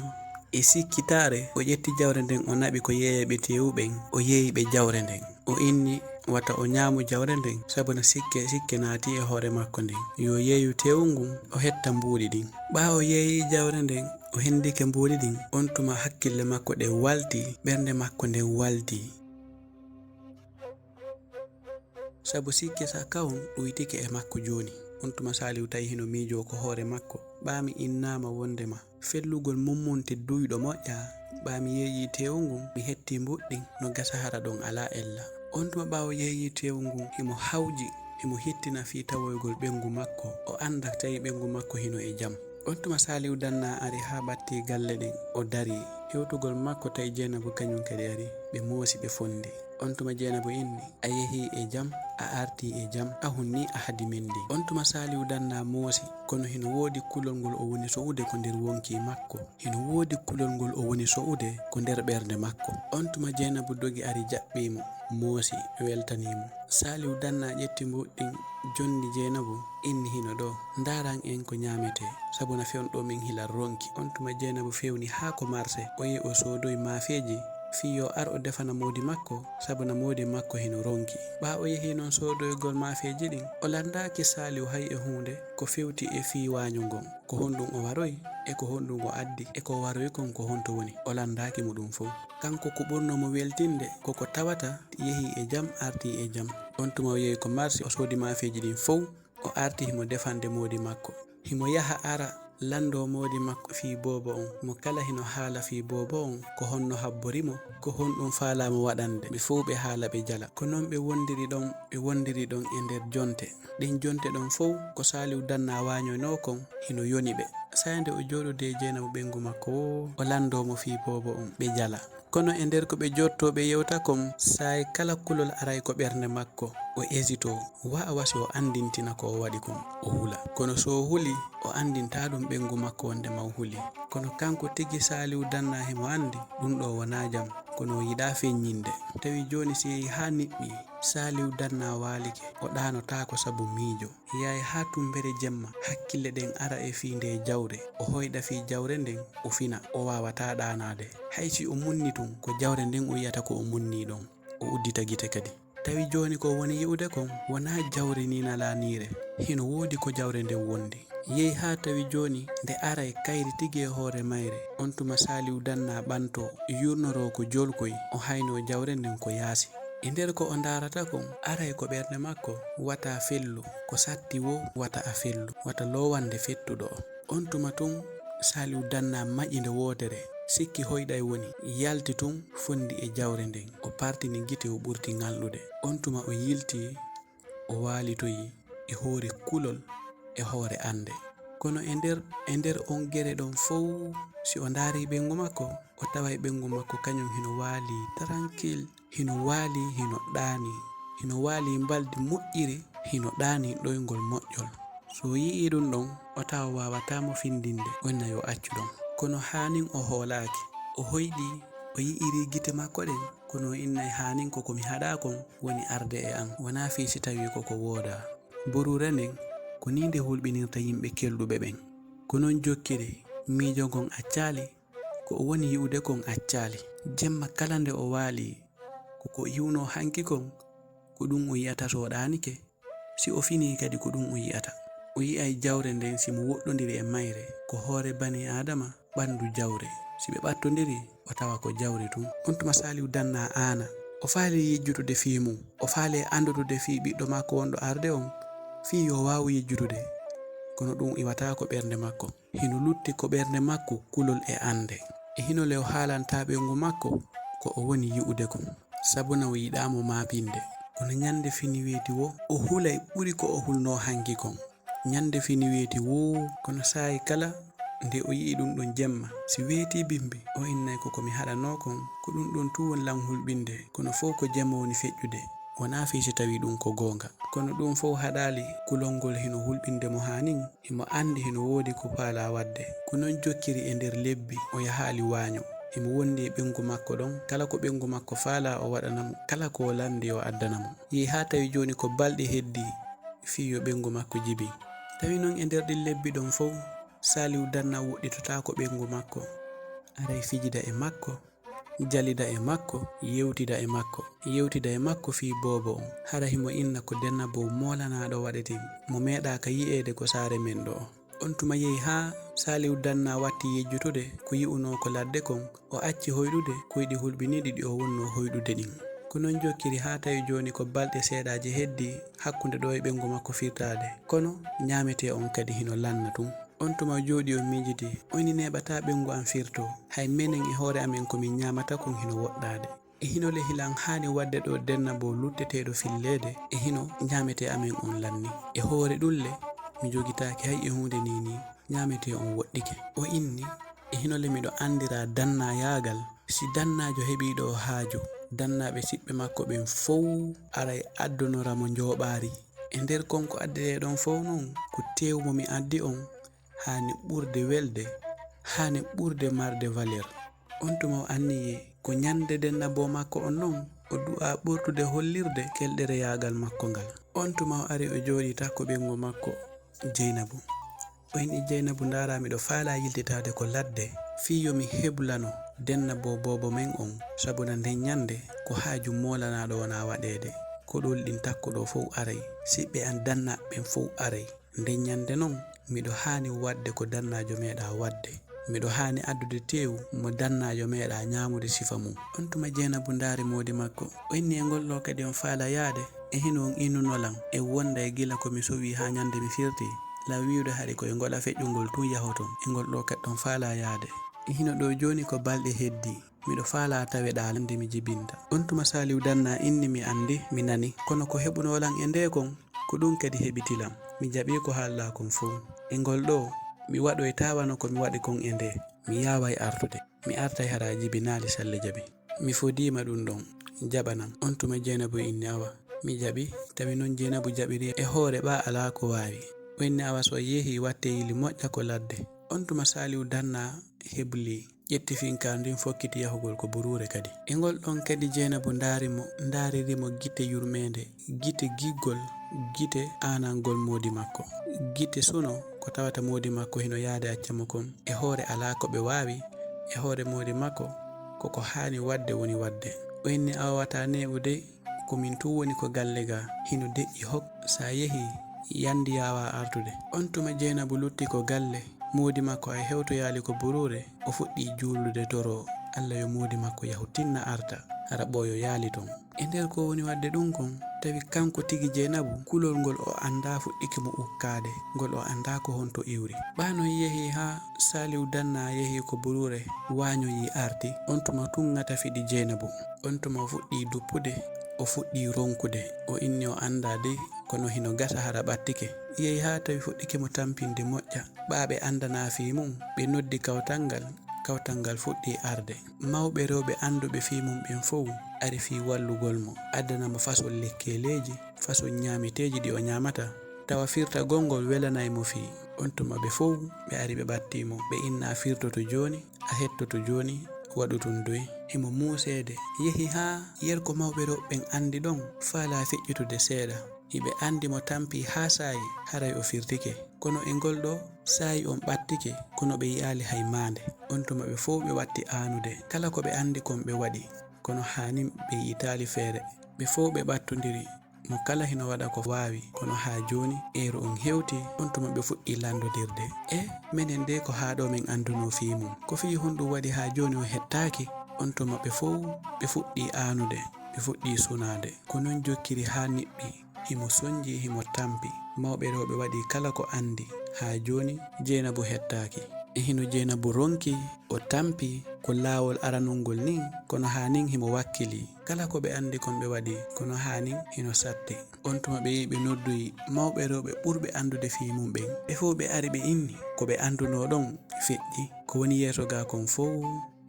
e sikkitaare, o ƴetti jawre nden o naɓi ko yeeyayɓe teewu ɓen, o yeeyi ɓe jawre nden. O inni wata o ñaamu jawre nden, sabu na sikke, sikke naatii e hoore makko nden. Yo yeeyu teewu ngun, o hetta mbuuɗi ɗin. Ɓaawo o yeeyi jawre nden, o hendike mbuuɗi ɗin, on tuma hakkille makko ɗen waltii, ɓernde makko nden waltii. Sabu sikke sa kawon ɗuytike e makko jooni. On tuma Saaliw tawi hino miijoo ko hoore makko. Ɓaa mi innaama wondema fellugol mummunte duyɗo moƴƴaa. Ɓaa mi yeeyii teewu ngun, mi hettii mbuuɗi ɗin, no gasa hara ɗon alaa ella. On tuma ɓaawo yeeyii teewu ngun, himo hawji, himo hittina fii tawoygol ɓeyngu makko. O annda tawi ɓeyngu makko hino e jam. On tuma Saaliw Danna ari haa ɓattii galle ɗen, o darii. Hewtugol makko tawi Jeenabu kañun kadi ari. Ɓe moosi, ɓe fondi. On tuma Jeenabu inni, "A yehii e jam, a artii e jam, a hunnii a hadi men ndi." On tuma Saaliw Danna moosi, kono hino woodi kulol ngol o woni so'ude ko nder wonkii makko. Hino woodi kulol ngol o woni so'ude ko nder ɓernde makko. On tuma Jeenabu dogi ari jaɓɓii mo, moosi, weltanii mo. Saaliw Danna ƴetti mbuuɗi ɗin, jonni Jeenabu, inni, "Hino ɗoo, ndaaran en ko ñaametee, sabu na fewndo min hilan ronki." On tuma Jeenabu fewni haa ko marse, o yehi o soodoyi maafeeji, fii yo ar o defana moodi makko, sabu na moodi makko hino ronki. Ɓaa o yehi non soodoygol maafeeji ɗin, o lanndaaki Saaliw hay e huunde ko fewti e fii waaño ngon. Ko honɗun o waroyi, e ko honɗun o addi, e ko o waroyi kon ko honto woni, o lanndaaki mo ɗun fow. Kanko ko ɓurnoo mo weltinde, ko ko tawata yehi e jam, arti e jam. On tuma o yehi ko marse, o soodi maafeeji ɗin fow, o arti himo defande moodi makko. Himo yaha ara lanndoo moodi makko fii boobo on. Mo kala hino haala fii boobo on, ko honno habbori mo, ko honɗun faalaa mo waɗande. Ɓe fow ɓe haala ɓe jala. Ko non ɓe wondiri ɗon, ɓe wondiri ɗon e nder jonte. Ɗen jonte ɗon fow ko Saaliw Danna waañoynoo kon hino yoni ɓe. Saa'i nde o jooɗodii e Jeenabu ɓeyngu makko woo, o lanndoo mo fii boobo on, ɓe jala. Kono e nder ko ɓe jooɗotoo ɓe yewta kon, saa'i kala kulol aray ko ɓernde makko, o hésitoo, wa a wasi o anndintina ko o waɗi kon, o hula. Kono so o huli, o anndintaa ɗun ɓeyngu makko wondema o huli. Kono kanko tigi Saaliw Danna himo anndi ɗun ɗoo wonaa jam, kono o yiɗaa feññinde. Tawi jooni si yehii haa niɓɓii, Saaliw Danna waalike, o ɗaanotaako sabu miijo. Yahay haa tumbere jemma, hakkille ɗen ara e fii ndee jawre. O hoyɗa fii jawre nden, o fina, o waawataa ɗaanaade. Hay si o munni tun, ko jawre nden o yi'ata ko o munnii ɗon. O uddita gite kadi. Tawi jooni ko woni yi'ude kon, wonaa jawre nii nalaaniire. Hino woodi ko jawre nden wondi. Yehi haa tawi jooni nde aray kayri tigi e hoore mayre. On tuma Saaliw Danna ɓantoo, yurnoroo ko jolkoy, o haynoo jawre nden ko yaasi. E nder ko o ndaarata kon, aray ko ɓernde makko, wata a fellu, ko satti woo, wata a fellu, wata loowande fettuɗo o. On tuma tun, Saaliw Danna maƴi nde wootere, sikki hoyɗay woni, yalti tun, fondi e jawre nden. O partini gite, o ɓurti ŋalɗude. On tuma o yilti, o waalitoyi e hoore kulol, e hoore annde. Kono e nder, e nder on gere ɗon fow, si o ndaari ɓeyngu makko, o taway ɓeyngu makko kañun hino waalii tranquille, hino waalii, hino ɗaanii, hino waalii mbaldi moƴƴiri, hino ɗaanii ɗoyngol moƴƴol. So o yi'ii ɗun ɗon, o tawa waawataa mo findinde, o inna yo accu ɗon. Kono haanin o hoolaaki. O hoyɗii, o yi'irii gite makko ɗen, kono o innay haanin ko ko mi haɗaa kon woni arde e an, wonaa fii si tawii ko ko woodaa. Buruure nden, ko nii nde hulɓinirta yimɓe kelɗuɓe ɓen. Ko non jokkiri, Miijo ngon accaali, ko o woni yi'ude kon accaali. Jemma kala nde o waali, ko ko iwno hanki kon, ko ɗum o yi'ata so o ɗaanike. Si o finii kadi ko ɗum o yi'ata. O yi'ay jawre nden si mo woɗɗondiri e mayre, ko hoore banii Aadama, ɓanndu jawre. Si ɓe ɓattondiri, o tawa ko jawre tun. On tuma Saaliw Dannaa aana. O faali yejjutude fii mum. O faali anndudude fii ɓiɗɗo makko wonɗo arde on, fii yo waawu yejjutude. Kono ɗum iwataa ko ɓernde makko. Hino lutti ko ɓernde makko kulol e annde. E hino le o haalanta ɓeyngu makko ko o woni yi'ude kon. Sabuna o yiɗaa mo maapinde. Kono ñande fini weeti woo, o hulay ɓuri ko o hulnoo hanki kon. Ñande fini weeti woo, kono saa'i kala nde o yi'i ɗum ɗon jemma, si weetii bimbi, o innay ko ko mi haɗanoo kon, ko ɗum ɗon tun woni lan hulɓinde, kono fow ko jemma woni feƴƴude. Wonaa fii si tawii ɗum ko goonga. Kono ɗum fow haɗaali, kulol ngol hino hulɓinde mo haa nin, himo anndi hino woodi ko faalaa waɗde. Ko non jokkiri e nder lebbi, o yahaali waaño. Himo wondi e ɓeyngu makko ɗon, kala ko ɓeyngu makko faalaa o waɗana mo, kala ko o lanndi o addana mo. Yehi haa tawi jooni ko balɗe heddii, fii yo ɓeyngu makko jibi. Tawi non e nder ɗin lebbi ɗon fow, Saaliw Danna woɗɗitotaako ɓeyngu makko. Aray fijida e makko, jalida e makko, yewtida e makko, yewtida e makko fii boobo on. Hara himo inna ko Denna Boo moolanaaɗo waɗeten, mo meeɗaaka yi'eede ko saare men ɗoo. On tuma yehi haa Saaliw Danna watti yejjutude ko yi'unoo ko ladde kon, o acci hoyɗude koyɗi hulɓiniiɗi ɗi o wonnoo hoyɗude ɗin. Ko non jokkiri haa tawi jooni ko balɗe seeɗaaje heddii hakkunde ɗoo e ɓeyngu makko firtaade. Kono ñaametee on kadi hino lanna tun. On tuma o jooɗii o miijitii, o inni neeɓataa ɓeyngu an firtoo. Hay menen e hoore amen ko min ñaamata kon hino woɗɗaade. E hino le hilan haani waɗde ɗoo Denna Boo lutteteeɗo filleede, e hino ñaametee amen on lanni. E hoore ɗun le, mi jogitaaki hay e huunde nii nii, ñaametee on woɗɗike. O inni, e hino le miɗo anndiraa dannayaagal. Si dannaajo heɓii ɗoo haaju, dannaaɓe siɓɓe makko ɓen fow aray addonora mo njooɓaari. E nder kon ko addetee ɗon fow non, ko teewu mo mi addi on, haani ɓurde welde, haani ɓurde marde valeur. On tuma o anniyii ko ñande Denna Boo makko on non, o du'aa ɓurtude hollirde kelɗereyaagal makko ngal. On tuma o ari o jooɗii takko ɓeyngu makko Jeynabu. O inni, Jeynabu, ndaaraa, miɗo faalaa yiltitaade ko ladde, fii yo mi heblano Denna Boo boobo men on, sabuna nden ñande ko haaju moolanaaɗo wonaa waɗeede. Koɗooli ɗin takko ɗoo fow aray, siɓɓe an dannaaɓe ɓen fow aray. Nden ñande non, miɗo haani waɗde ko dannaajo meeɗaa waɗde. Miɗo haani addude teewu mo dannaajo meeɗaa ñaamude sifa mun. On tuma Jeynabu ndaari moodi makko. O inni, e ngol ɗoo kadi on faalaa yaade? E hino on innuno lan, e wonday gila ko mi sowii haa ñande mi firtii? Lan wi'ude hari ko e ngola feƴƴungol tun yahoton, e ngol ɗoo kadi on faalaa yaade? E hino ɗoo jooni ko balɗe heddii. Miɗo faalaa taweɗaa lan nde mi jibinta. On tuma Saaliw Danna inni, mi anndi, mi nani, kono ko heɓunoo lan e ndee kon, ko ɗun kadi heɓiti lan. Mi jaɓii ko haalɗaa kon fow. E ngol ɗoo, mi waɗoytaa wano ko mi waɗi kon e ndee. Mi yaaway artude. Mi artay hara a jibinaali salle jaɓi. Mi fodiima ɗun ɗon. Jaɓanan. On tuma Jeynabu inni, awa, mi jaɓii. Tawi non Jeynabu jaɓiri e hoore ɓaa alaa ko waawi. O inni, awa, so a yehii, wattee yili moƴƴa ko ladde. On tuma Saaliw Danna heblii. Ƴetti finkaari ndin fokkiti yahugol ko buruure kadi. E ngol ɗon kadi Jeynabu ndaari mo, ndaariri mo gite yurmeende, gite giggol, gite aanangol moodi makko. Gite suno ko tawata moodi makko hino yaade acca mo kon. E hoore alaa ko ɓe waawi, e hoore moodi makko ko ko haani waɗde woni waɗde. O inni, awa wata neeɓu dey. Ko min tun woni ko galle gaa, hino deƴƴi hok. Sa yehi, yandi yaawa artude. On tuma Jeynabu lutti ko galle, moodi makko ay hewtoyaali ko buruure, o fuɗɗi juulude toroo Alla yo moodi makko yahu tinna arta, hara ɓooyo yaali ton. E nder ko woni waɗde ɗun kon, tawi kanko tigi Jeynabu, kulol ngol o anndaa fuɗɗike mo ukkaade, ngol o anndaa ko honto iwri. Ɓaa non yehi haa Saaliw Danna yehi ko buruure, waañoyi arti, on tuma tun ŋata fiɗi Jeynabu. On tuma o fuɗɗii duppude, o fuɗɗii ronkude. O inni o anndaa dey, kono hino gasa hara ɓattike. Yehi haa tawi fuɗɗike mo tampinde moƴƴa. Ɓaa ɓe anndanaa fii mun, ɓe noddi kawtal ngal. Kawtal ngal fuɗɗii arde. Mawɓe rewɓe annduɓe fii mun ɓen fow ari fii wallugol mo, addana mo façon lekkeeleeji, façon ñaameteeji ɗi o ñaamata. Tawa firtagol ngol welanay mo fii. On tuma ɓe fow ɓe ari ɓe ɓattii mo. Ɓe inna, a firtoto jooni, a hettoto jooni, waɗu tun doy. Himo muuseede. Yehi haa yer ko mawɓe rewɓe ɓen anndi ɗon, faalaa feƴƴutude seeɗa. Hiɓe anndi mo tampi haa saayi, haray o firtike. Kono e ngol ɗoo saayi on ɓattike, kono ɓe yi'aali hay maande. On tuma ɓe fow ɓe watti aanude. Kala ko ɓe anndi kon ɓe waɗi, kono haa nin ɓe yi'itaali feere. Ɓe fow ɓe ɓattondiri. Mo kala hino waɗa ko waawi, kono haa jooni, eeru on hewti, on tuma ɓe fuɗɗii lanndodirde. E, menen de ko haa ɗoo men anndunoo fii mun. Ko fii honɗun waɗi haa jooni o hettaaki? On tuma ɓe fow ɓe fuɗɗii aanude, ɓe fuɗɗii sunaade. Ko non jokkiri haa niɓɓi. Himo sonji, himo tampi. Mawɓe rewɓe waɗi kala ko anndi. Haa jooni, Jeynabu hettaaki. E hino Jeynabu ronki, o tampi, ko laawol aranol ngol nin, kono haa nin himo wakkili. Kala ko ɓe anndi kon ɓe waɗi, kono haa nin hino satti. On tuma ɓe yehi ɓe noddoyi mawɓe rewɓe ɓurɓe anndude fii mun ɓen. Ɓe fow ɓe ari ɓe inni ko ɓe anndunoo ɗon feƴƴi. Ko woni yeeso gaa kon fow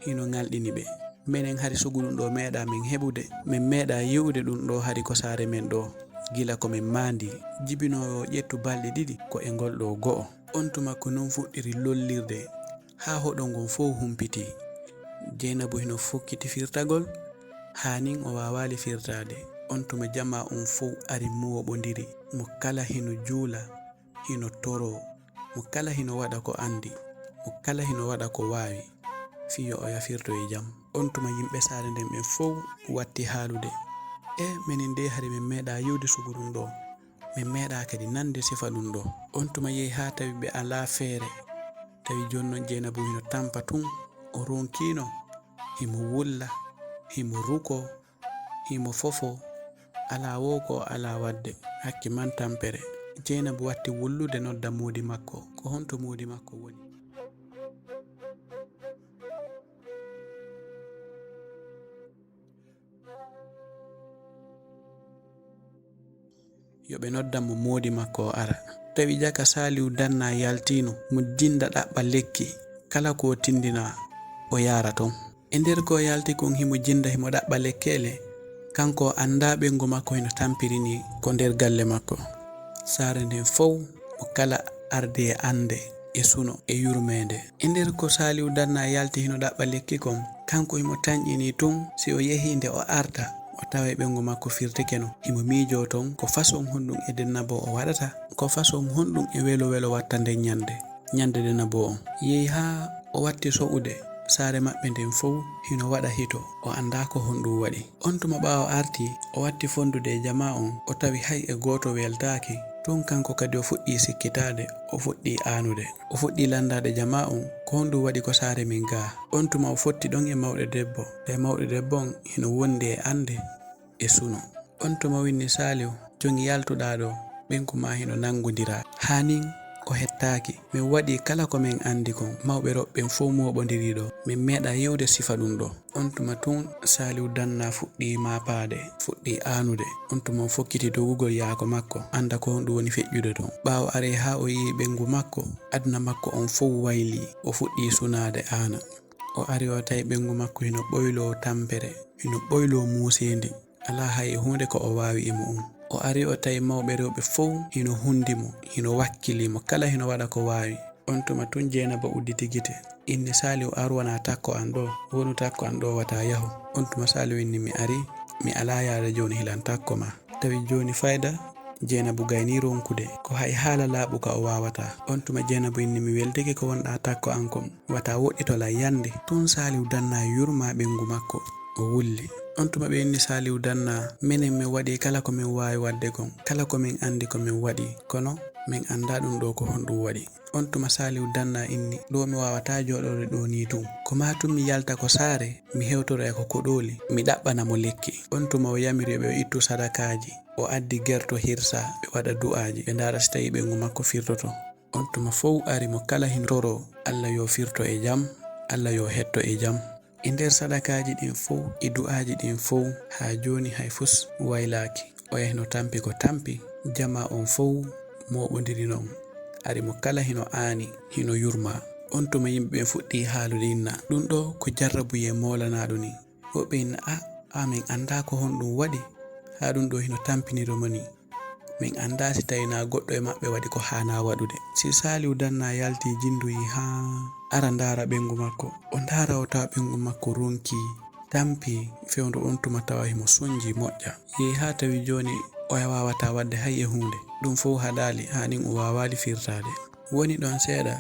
hino ŋalɗini ɓe. Menen hari sugu ɗun ɗoo meeɗaa men heɓude. Men meeɗaa yi'ude ɗun ɗoo hari ko saare men ɗoo. Gila ko men maandii. Jibinoowo ƴettu balɗe ɗiɗi ko e ngol ɗoo go'o. On tuma ko non fuɗɗiri lollirde. Haa hoɗo ngon fow humpitii. Jeynabu hino fokkiti firtagol, haa nin o waawaali firtaade. On tuma jamaa on fow ari mooɓondiri. Mo kala hino juula, hino toroo. Mo kala hino waɗa ko anndi. Mo kala hino waɗa ko waawi. Fii yo o yah firtoyi jam. On tuma yimɓe saare nden ɓen fow watti haalude. E, menen de hari men meeɗaa yi'ude sugu ɗun ɗoo. Men meeɗaa kadi nande sifa ɗun ɗoo. On tuma yehi haa tawi ɓe alaa feere. Tawi jooni non Jeynabu hino tampa tun. O ronkiino. Himo wulla. Himo rukoo. Himo fofoo. Alaa woo ko o alaa waɗde. Hakke man tampere. Jeynabu watti wullude nodda moodi makko. Ko honto moodi makko woni? Yo ɓe noddan mo moodi makko o ara. Tawi jaka Saaliw Danna yaltiino mo jinda ɗaɓɓa lekki. Kala ko o tindinaa, o yaara ton. E nder ko o yalti kon himo jinda himo ɗaɓɓa lekkeele, kanko o anndaa ɓeyngu makko hino tampiri nii ko nder galle makko. Saare nden fow mo kala ardi e annde e suno e yurmeende. E nder ko Saaliw Danna yalti hino ɗaɓɓa lekki kon, kanko himo tanƴinii tun si o yehii nde o arta, o taway ɓeyngu makko firtike no. Himo miijoo ton ko façon honɗun e dennabo o waɗata, ko façon honɗun e welo welo watta nden ɲande, ɲande dennabo on. Yehi haa o watti so'ude, saare maɓɓe nden fow hino waɗa hito, o anndaa ko honɗun waɗi. On tuma ɓaawo arti, o watti fondude e jamaa on, o tawi hay e gooto weltaaki. Tun kanko kadi o fuɗɗii sikkitaade, o fuɗɗii aanude. O fuɗɗii lanndaade jamaa on, ko honɗun waɗi ko saare min gaa? On tuma o fotti ɗon e mawɗo debbo, tawi mawɗo debbo on hino wondi e annde e suno. On tuma o inni Saaliw, jogi yaltuɗaa ɗoo, ɓeyngu maa hino nanngondiraa. Haa nin o hettaaki. Men waɗii kala ko men anndi kon, mawɓe rewɓe ɓen fow mooɓondirii ɗoo. Men meeɗaa yi'ude sifa ɗun ɗoo. On tuma tun Saaliw Danna fuɗɗii maapaade, fuɗɗii aanude. On tuma o fokkiti dogugol yaako makko, annda ko honɗun woni feƴƴude ton. Ɓaawo aree haa o yi'i ɓeyngu makko, aduna makko on fow waylii, o fuɗɗii sunaade aana. O ari o tawi ɓeyngu makko hino ɓoyloo tampere, hino ɓoyloo muuseendi. Alaa hay e huunde ko o waawi e mu'un. O ari o tawi mawɓe rewɓe fow hino hundi mo, hino wakkilii mo, kala hino waɗa ko waawi. On tuma tun Jeynaba udditi gite. Inni Saaliw, ar wona takko an ɗoo, wonu takko an ɗoo wata yahu. On tuma Saaliw inni mi arii, mi alaa yaade jooni hilan takko maa. Tawi jooni fayda Jeynabu gaynii ronkude, ko hay haala laaɓuka o waawataa. On tuma Jeynabu inni mi weltike ko wonɗaa takko an kon. Wata woɗɗito lan yande. Tun Saaliw Danna yurma ɓeyngu makko. O wulli. On tuma ɓe inni Saaliw Danna, menen men waɗii kala ko men waawi waɗde kon. Kala ko men anndi ko men waɗii. Kono men anndaa ɗun ɗoo ko honɗun waɗi. On tuma Saaliw Danna inni, ɗoo mi waawataa jooɗorde ɗoo nii tun. Ko maa tun mi yalta ko saare, mi hewtoroya ko koɗooli, mi ɗaɓɓana mo lekki. On tuma o yamiri ɓe o ittu sadakaaji. O addi gerto hirsa, ɓe waɗa du'aaji, ɓe ndaara si tawii ɓeyngu makko firtoto. On tuma fow ari mo kala hino toroo, Alla yo firto e jam, Alla yo hetto e jam. E nder sadakaaji ɗin fow, e du'aaji ɗin fow, haa jooni hay fus waylaaki. Oya hino tampi ko tampi, jamaa on fow mooɓondiri non. Ari mo kala hino aani, hino yurma. On tuma yimɓe ɓen fuɗɗii haalude inna, ɗun ɗoo ko jarrabuyee moolanaaɗo nii. Woɓɓe inna, a, a men anndaa ko honɗun waɗi, haa ɗun ɗoo hino tampiniri mo nii. Men anndaa si tawii naa goɗɗo e maɓɓe waɗi ko haanaa waɗude. Si Saaliw Danna yaltii jindoyii haa ara ndaara ɓeyngu makko. O ndaara o tawa ɓeyngu makko ronkii, tampii, fewndo on tuma tawa himo sonjii moƴƴa. Yehi haa tawi jooni oya waawataa waɗde hay e huunde. Ɗum fof haɗaali, haa nin o waawaali firtaade. Woni ɗoon seeɗa,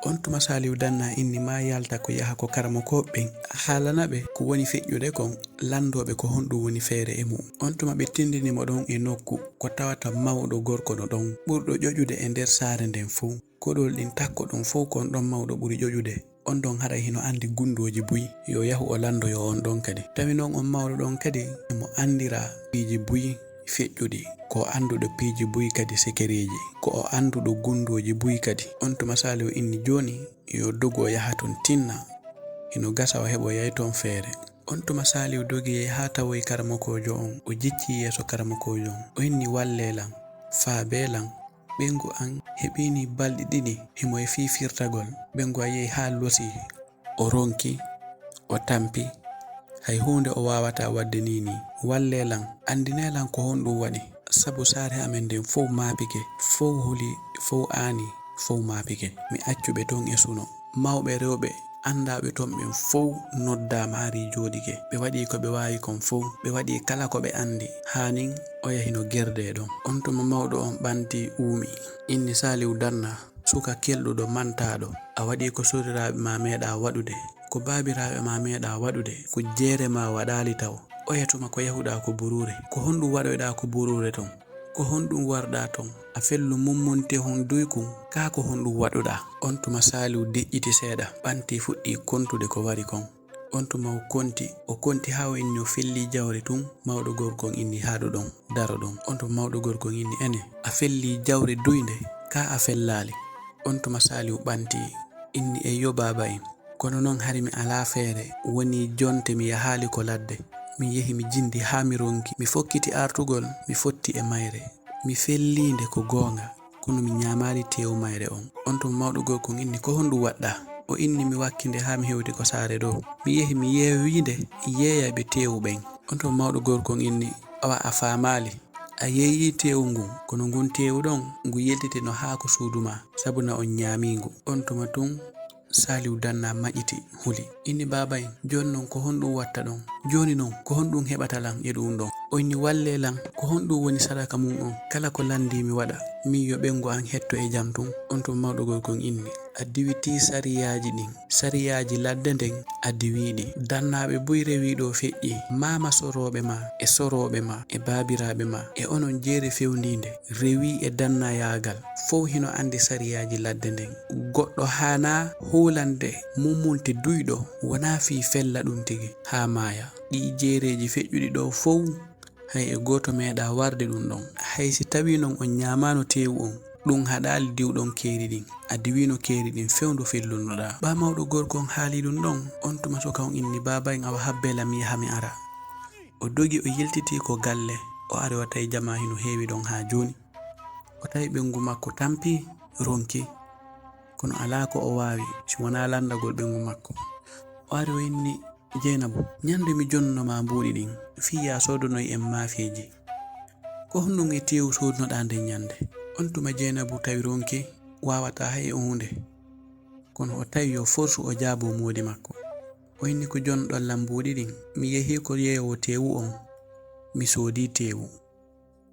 on tuma Saaliw Danna inni maa yalta ko yaha ko karamokooɓe ɓen, haalana ɓe ko woni feƴƴude kon, lanndoo ɓe ko honɗum woni feere e mu'um. On tuma ɓe tinndini mo ɗon e nokku ko tawata mawɗo gorko no ɗon, ɓurɗo ƴoƴude e nder saare nden fow. Koɗol ɗin takko ɗon fow ko on ɗon mawɗo ɓuri ƴoƴude. On ɗon haray hino anndi gunndooji buy, yo yahu o lanndoyo on ɗon kadi. Tawi non on mawɗo ɗon kadi himo anndiraa piiji buy feƴƴuɗi, ko o annduɗo piiji buy kadi sekereeji, ko o annduɗo gunndooji buy kadi. On tuma Saaliw inni jooni yo dogu o yaha ton tinna, hino gasa o heɓoyay ton feere. On tuma Saaliw dogi haa tawoyi karamokoojo on, o jiccii yeeso karamokoojo on, o inni wallee lan, faabee lan, ɓeyngu an heɓiinii balɗe ɗiɗi himo e fii firtagol, ɓeyngu an yehi haa losii, o ronki, o tampi, hay huunde o waawataa waɗde nii nii. Wallee lan, anndinee lan ko honɗum waɗi, sabu saare amen nden fow maapike, fow huli, fow aani, fow maapike. Mi accu ɓe ton e suno. Mawɓe rewɓe anndaaɓe ton ɓen fow noddaama arii jooɗike. Ɓe waɗii ko ɓe waawi kon fow. Ɓe waɗii kala ko ɓe anndi. Haa nin oya hino gerdee ɗon. On tuma mawɗo on ɓanti uumi. Inni Saaliw Danna, suka kelɗuɗo mantaaɗo. A waɗii ko soriraaɓe maa meeɗaa waɗude. Ko baabiraaɓe maa meeɗaa waɗude. Ko jeere maa waɗaali taw. Oya tuma ko yahuɗaa ko buruure. Ko honɗum waɗoyɗaa ko buruure ton? Ko honɗum warɗaa ton? A fellu mummunte hon duykun, kaa ko honɗum waɗuɗaa? On tuma Saaliw deƴƴiti seeɗa, ɓanti fuɗɗii kontude ko wari kon. On tuma o konti, o konti haa o inni o fellii jawre tun, mawɗo gorko on inni haaɗu ɗon, daro ɗon. On tuma mawɗo gorko on inni ene, a fellii jawre duynde, kaa a fellaali? On tuma Saaliw ɓanti, inni eyyo baaba en. Kono non hari mi alaa feere, wonii jonte mi yahaali ko ladde. Mi yehi mi jindi haa mi ronki. Mi fokkiti artugol, mi fotti e mayre. Mi fellii nde ko goonga, kono mi ñaamaali teewu mayre on. On tuma mawɗo gorko on inni ko honɗum waɗɗaa? O inni mi wakki nde haa mi hewti ko saare ɗoo. Mi yehi mi yeewii nde, yeeyayɓe teewu ɓen. On tuma mawɗo gorko on inni awa a faamaali. A yeeyii teewu ngun, kono ngun teewu ɗon, ngu yiltitino haa ko suudu maa, sabu na on ñaamii ngu. On tuma tun, Saaliw Danna maƴiti, huli. Inni baaba en, jooni non ko honɗum watta ɗon? Jooni non, ko honɗum heɓata lan e ɗum ɗon? O inni wallee lan, ko honɗum woni sadaka mum on? Kala ko lanndii mi waɗa, min yo ɓeyngu an hetto e jam tun. On tuma mawɗo gorko on inni, a diwitii sariyaaji ɗin. Sariyaaji ladde nden a diwii ɗi. Dannaaɓe buy rewii ɗoo feƴƴii. Maama sorooɓe maa e sorooɓe maa e baabiraaɓe maa e onon jeere fewndiinde rewii e dannayaagal. Fow hino anndi sariyaaji ladde nden. Goɗɗo haanaa huulande mummunte duyɗo wonaa fii fella ɗum tigi haa maaya. Ɗii jeereeji feƴƴuɗi ɗoo fow, hay e gooto meeɗaa warde ɗum ɗon. Hay si tawii non on ñaamaano teewu on, ɗum haɗaali diwɗon keeri ɗin. A diwiino keeri ɗin fewndo fellunoɗaa. Ɓaa mawɗo gorko on haalii ɗum ɗon, on tuma suka on inni baaba en awa habbee lan mi yaha mi ara. O dogi o yiltitii ko galle, o ari o tawi jamaa hino heewi ɗon haa jooni. O tawi ɓeyngu makko tampi, ronki. Kono alaa ko o waawi si wonaa lanndagol ɓeyngu makko. O ari o inni, Jeynabu, ñande mi jonnuno maa mbuuɗi ɗin, fii yaa soodonoy en maafeeji. Ko honɗum e teewu soodunoɗaa nden ñande? On tuma Jeynabu tawi ronki, waawataa hay e huunde. Kono o tawi yo forsu o jaaboo moodi makko. O inni ko jonnuɗon lan mbuuɗi ɗin, mi yehii ko yeeyoowo teewu on, mi soodii teewu.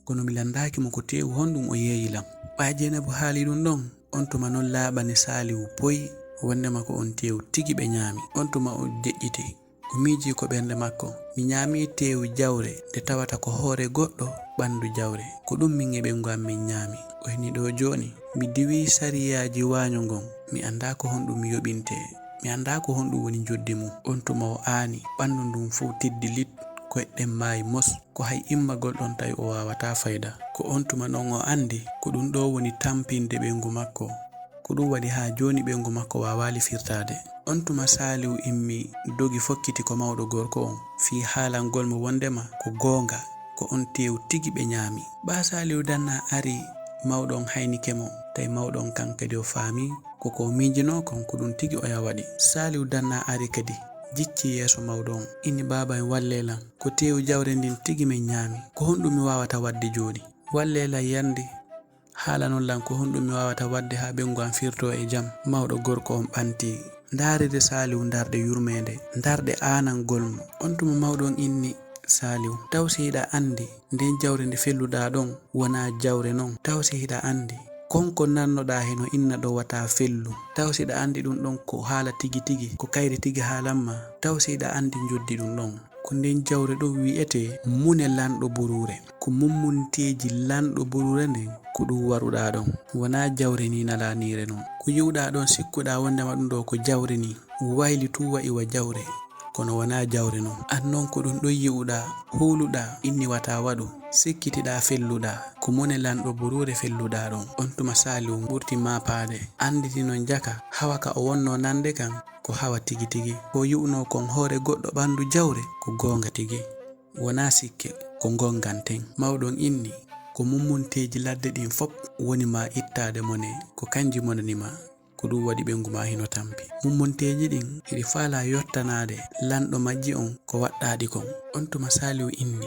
Kono mi lanndaaki mo ko teewu honɗum o yeeyi lan. Ɓaa Jeynabu haalii ɗum ɗon, on tuma non laaɓani Saaliwu poy, wonndema ko on teewu tigi ɓe ñaami. On tuma o deƴƴiti, o miijii ko ɓernde makko, mi ñaamii teewu jawre nde tawata ko hoore goɗɗo ɓanndu jawre. Ko ɗum min e ɓeyngu an min ñaami. O inni ɗoo jooni, mi diwii sariyaaji waaño ngon, mi anndaa ko honɗum mi yoɓintee. Mi anndaa ko honɗum woni njoddi mum. On tuma o aani, ɓanndu ndun fow teddi lit, koyɗe ɗen maayi mos. Ko hay immagol ɗon tawi o waawataa fayda. Ko on tuma non o anndi ko ɗum ɗoo woni tampinde ɓeyngu makko. Ko ɗum waɗi haa jooni ɓeyngu makko waawaali firtaade. On tuma Saaliw immi dogi fokkiti ko mawɗo gorko on fii haalangol mo wonndema ko goonga, ko on teewu tigi ɓe ñaami. Ɓaa Saaliw Danna ari, mawɗo on haynike mo, tawi mawɗo on kan kadi o faamii ko ko o miijinoo kon ko ɗum tigi oya waɗi. Saaliw Danna ari kadi, jiccii yeeso mawɗo on, inni baaba en wallee lan, ko teewu jawre ndin tigi min ñaami, ko honɗum mi waawata waɗde jooni? Wallee lan yande, haalanon lan ko honɗum mi waawata waɗde haa ɓeyngu an firtoo e jam. Mawɗo gorko on ɓanti, ndaaride Saaliw ndarɗe yurmeende, ndarɗe aanangol mo. On tuma mawɗo on inni, Saaliw, taw si hiɗa anndi nden jawre nde felluɗaa ɗon wonaa jawre non? Taw si hiɗa anndi kon ko nannoɗaa hino inna ɗoo wata fellu? Taw si hiɗa anndi ɗun ɗon ko haala tigi tigi, ko kayri tigi haalan ma? Taw si hiɗa anndi njoddi ɗun ɗon? Ko nden jawre ɗon wi'etee mune lanɗo buruure. Ko mummunteeji lanɗo buruure nden ko ɗun waruɗaa ɗon. Wonaa jawre nii nalaaniire non. Ko yi'uɗaa ɗon sikkuɗaa wonndema ɗun ɗoo ko jawre nii. Wayli tun wa'i wa jawre, kono wonaa jawre non. An non ko ɗun ɗon yi'uɗaa, huuluɗaa, inni wata waɗu, sikkitiɗaa felluɗaa. Ko mune lanɗo buruure felluɗaa ɗon. On tuma Saaliw ɓurti maapaade, annditi non jaka, hawa ka o wonnoo nande kan, ko hawa tigi tigi. Ko yi'unoo kon hoore goɗɗo ɓanndu jawre, ko goonga tigi. Wonaa sikke, ko ngongan ten. Mawɗo on inni, ko mummunteeji ladde ɗin fop woni ma ittaade mone, ko kanji monani ma. Ko ɗun waɗi ɓeyngu maa hino tampi. Mummunteeji ɗin hiɗi faalaa yottanaade lanɗo majji on ko waɗɗaaɗi kon. On tuma Saaliw inni,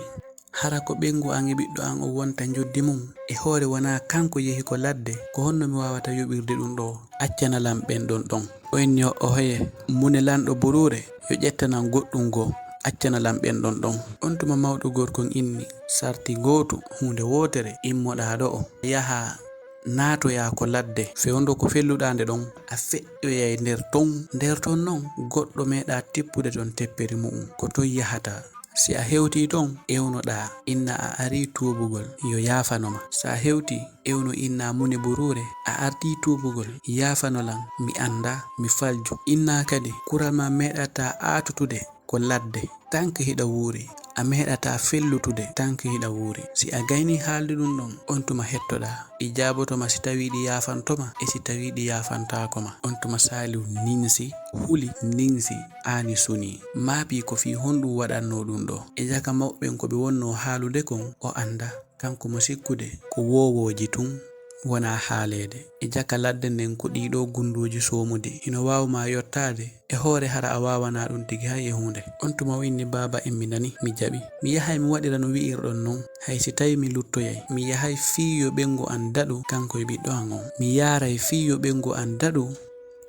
hara ko ɓeyngu an e ɓiɗɗo an on wonta njoddi mun? E hoore wonaa kanko yehi ko ladde, ko honno mi waawata yoɓirde ɗun ɗoo? Accana lan ɓen ɗon ɗon. O inni, o hoye, mune lanɗo buruure, yo ƴettanan goɗɗun goo, accana lan ɓen ɗon ɗon. On tuma mawɗo gorko on inni, sarti gootu, huunde wootere, immoɗaa ɗo'o, yahaa naatoyaa ko ladde, fewndo ko felluɗaa nde ɗon, a feƴƴoyay nder ton. Nder ton non, goɗɗo meeɗaa tippude ton teppere mu'un. Ko ton yahataa. Si a hewtii ton, ewnoɗaa, inna a arii tuubugol, yo yaafano ma. Si a hewtii, ewno inna mune buruure, a artii tuubugol, yaafano lan, mi anndaa, mi falju. Inna kadi, kural maa meeɗataa aatutude ko ladde, tanke hiɗa wuuri. A meeɗataa fellutude, tanke hiɗa wuuri. Si a gaynii haalde ɗun ɗon, on tuma hettoɗaa. Ɗi jaaboto ma si tawii ɗi yaafanto ma, e si tawii ɗi yaafantaako ma. On tuma Saaliw ninsi, huli, ninsi, aani sunii. Maapii ko fii honɗun waɗannoo ɗun ɗoo. E jaka mawɓe ɓen ko ɓe wonnoo haalude kon, o anndaa. Kanko mo sikkude ko woowooji tun, wonaa haaleede. E jaka ladde nden ko ɗii ɗoo gunndooji soomudi. Hino waawu maa yottaade e hoore hara a waawanaa ɗun tigi hay e huunde. On tuma o inni, baaba, en mi nani, mi jaɓi. Mi yahay mi waɗira no wi'irɗon non. Hay si tawii mi luttoyay, mi yahay fii yo ɓeyngu an daɗu kanko e ɓiɗɗo an on. Mi yaaray fii yo ɓeyngu an daɗu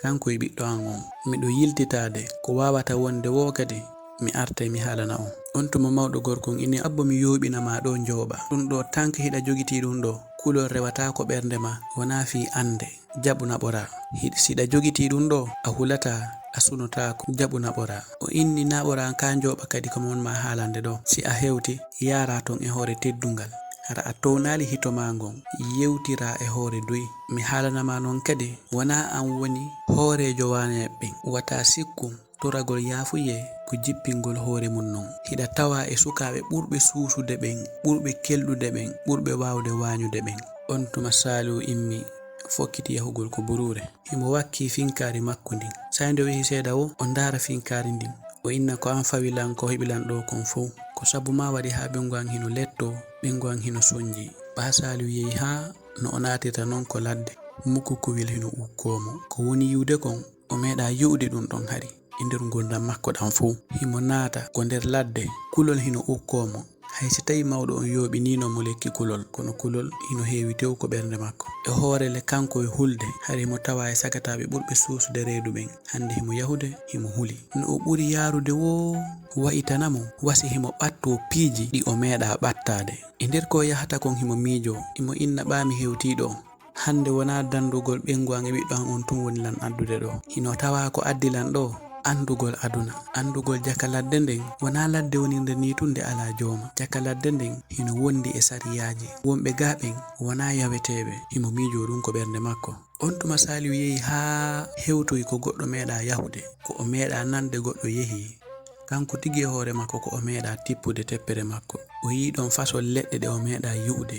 kanko e ɓiɗɗo an on. Miɗo yiltitaade ko waawata wonde woo kadi, mi artay mi haalana on. On tuma mawɗo gorko on inni, abbo, mi yooɓina maa ɗoo njooɓa. Ɗun ɗoo tanke hiɗa jogitii ɗun ɗoo, kulol rewataa ko ɓernde maa, wonaa fii annde. Jaɓu naɓoraa. Hi-, si hiɗa jogitii ɗun ɗoo, a hulataa, a sunotaako. Jaɓu naɓoraa. O inni, naɓoraa ka njooɓa kadi ko mon maa haalande ɗoo. Si a hewtii, yaaraa ton e hoore teddungal. Hara a townaali hito maa ngon, yewtiraa e hoore doy. Mi haalana maa non kadi, wonaa an woni hooreejo waaneeɓe ɓen. Wata sikku, toragol yaafuyee ko jippingol hoore mun non. Hiɗa tawaa e sukaaɓe ɓurɓe suusude ɓen, ɓurɓe kelɗude ɓen, ɓurɓe waawde waaɲude ɓen. On tuma Saaliw immii, fokkiti yahugol ko buruure. Himo wakkii finkaari makko ndin. Saa'i nde o yehi seeɗa woo, o ndaara finkaari ndin. O inna, ko an fawi lan ko heɓi lan ɗoo kon fow. Ko sabu maa waɗi haa ɓeyngu an hino lettoo, ɓeyngu an hino sonjii. Ɓaa Saaliw yehi haa no o naatirta non ko ladde, mukkukuwel hino ukkoo mo. Ko woni yi'ude kon, o meeɗaa yi'ude ɗun ɗon hari e nder ngurndan makko ɗan fow. Himo naata ko nder ladde, kulol hino ukkoo mo. Hay si tawii mawɗo on yooɓiniino mo lekki kulol, kono kulol hino heewi tew ko ɓernde makko. E hoore le kanko e hulde, hari himo tawaa e sagataaɓe ɓurɓe suusude reedu ɓen. Hande himo yahude, himo huli. No o ɓuri yaarude woo, wa'itana mo, wa si himo ɓattoo piiji ɗi o meeɗaa ɓattaade. E nder ko o yahata kon himo miijoo, himo inna, ɓaa mi hewtii ɗoo. Hande wonaa dandugol ɓeyngu an e ɓiɗɗo an on tun woni lan addude ɗoo. Hino tawaa ko addi lan ɗoo, andugol aduna. Andugol jaka ladde nden, wonaa ladde wonirnde nii tun nde alaa jooma. Jaka ladde nden hino wondi e sariyaaji. Wonɓe gaa ɓen wonaa yaweteeɓe. Himo miijoo ɗun ko ɓernde makko. On tuma Saaliw yehi haa hewtoyi ko goɗɗo meeɗaa yahude. Ko o meeɗaa nande goɗɗo yehi. Kanko tigi e hoore makko ko o meeɗaa tippude teppere makko. O yi'i ɗon fasol leɗɗe ɗe o meeɗaa yi'ude.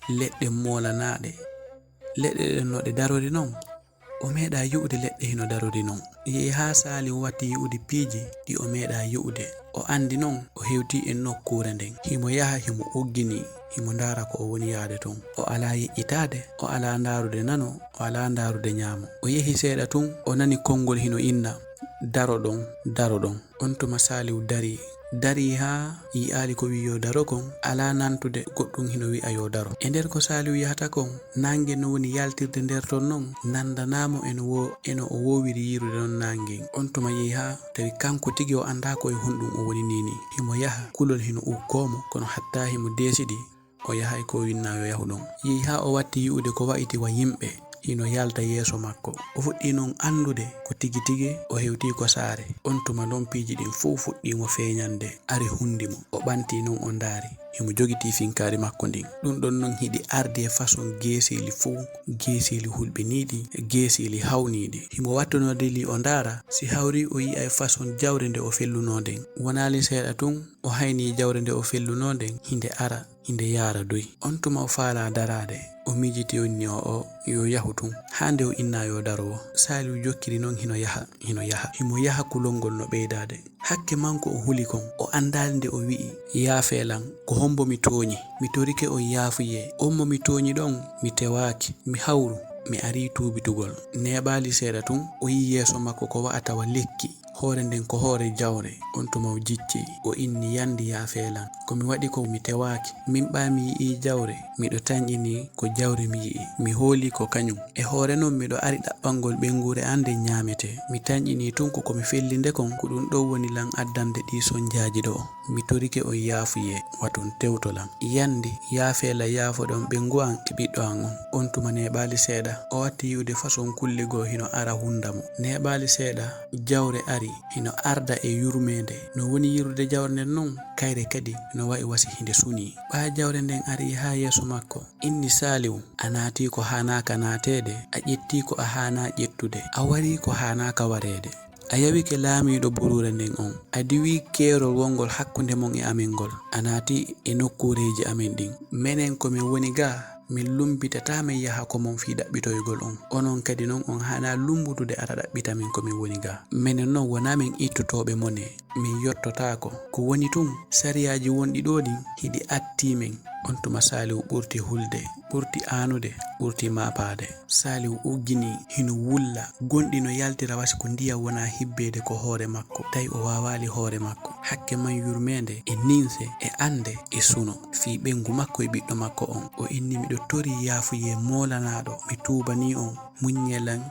Leɗɗe moolanaaɗe. Leɗɗe ɗen no ɗe darori non, o meeɗaa yi'ude leɗɗe hino darori non. Yehi haa Saaliw watti yi'ude piiji ɗi o meeɗaa yi'ude. O anndi non o hewtii e nokkuure nden. Himo yaha, himo ugginii, himo ndaara ko o woni yaade ton. O alaa yeƴƴitaade, o alaa ndaarude nano, o alaa ndaarude ɲaamo. O yehi seeɗa tun, o nani konngol hino inna, daro ɗon, daro ɗon. On tuma Saaliw darii, Darii haa yi'aali ko wi'i yo daro kon, alaa nantude goɗɗum hino wi'a yo daro. E nder ko Saaliw yahata kon, naange no woni yaltirde nder ton non, nandanaamo eno wo-, eno o woowiri yiirude non naange. On tuma yehi haa tawi kanko tigi o anndaa ko e honɗum o woni nii nii. Himo yaha, kulol hino ukkoo mo, kono hattaa himo deesidi, o yahay ko winnaa yo yahu ɗon. Yehi haa o watti yi'ude ko wa'iti wa yimɓe hino yalta yeeso makko. O fuɗɗii non anndude ko tigi tigi o hewtii ko saare. On tuma lompiiji ɗin fow fuɗɗii mo feeñande, ari hundi mo. O ɓantii non o ndaari. Himo jogitii finkaari makko ndin. Ɗum ɗon non hiɗi ardi e façon geesiili fow, geesiili hulɓiniiɗi, geesiili hawniiɗi. Himo wattunoo deli o ndaara, si hawrii o yi'ay façon jawre nde o fellunoo nden. Wonaali seeɗa tun, o haynii jawre nde o fellunoo nden, hinde ara, hinde yaara doy. On tuma o faalaa daraade, o miijiti onni o, o yo yahu tun. Haa nde o innaa yo daro o, Saaliw jokkiri non hino yaha, hino yaha. Himo yaha kulol ngol no ɓeydaade. Hakke manko o huli kon, o anndaali nde o wi'i, "Yaafee lan, ko hombo mi tooñi? Mi torike on yaafuyee. On mo mi tooñi ɗon, mi tewaaki, mi hawru, mi arii tuubitugol." Neeɓaali seeɗa tun, o yi'i yeeso makko ko wa'ata wa lekki. Hoore nden ko hoore jawre. On tuma o jiccii, o inni, "Yandi, yaafee lan. Ko mi waɗi kon mi tewaaki. Min ɓaa mi yi'ii jawre, miɗo tanƴinii ko jawre mi yi'i. Mi hoolii ko kañum. E hoore non miɗo ari ɗaɓɓangol ɓeynguure an nden ñaametee. Mi tanƴinii tun ko ko mi fellinde kon, ko ɗum ɗon woni lan addande ɗii sonjaaji ɗoo. Mi torike on yaafuyee, waton tewto lan. Yandi, yaafee lan, yaafoɗon ɓeyngu an e ɓiɗɗo an on." On tuma neeɓaali seeɗa, o watti yi'ude façon kulle goo hino ara hunda mo. Neeɓaali seeɗa, jawre ari, hino arda e yurmeende. No woni yiirude jawre nden non, kayre kadi no wa'i wa si hinde sunii. Ɓaa jawre nden arii haa yeeso makko, inni, "Saaliw, a naatii ko haanaaka naateede, a ƴettii ko a haanaa ƴettude, a warii ko haanaaka wareede. A yawike laamiiɗo buruure nden on, a diwii keerol wonngol hakkunde mon e amen ngol, a naatii e nokkuureeji amen ɗin. Menen ko min woni gaa, min lumbitataa min yaha ko mon fii ɗaɓɓitoygol on. Onon kadi non on haanaa lumbutude ara ɗaɓɓita min ko min woni gaa. Menen non wonaa min ittotooɓe mone, min yottotaako. Ko woni tun, sariyaaji wonɗi ɗoo ɗin hiɗi attii min." On tuma Saaliw ɓurti hulde, ɓurti aanude, ɓurti maapaade. Saaliw ugginii, hino wulla, gonɗi no yaltira wa si ko ndiyam wonaa hibbeede ko hoore makko, tawi o waawaali hoore makko. Hakke man yurmeende e ninse e annde e suno fii ɓeyngu makko e ɓiɗɗo makko on. O inni, "Miɗo torii yaafuyee moolanaaɗo, mi tuubanii on, muññee lan,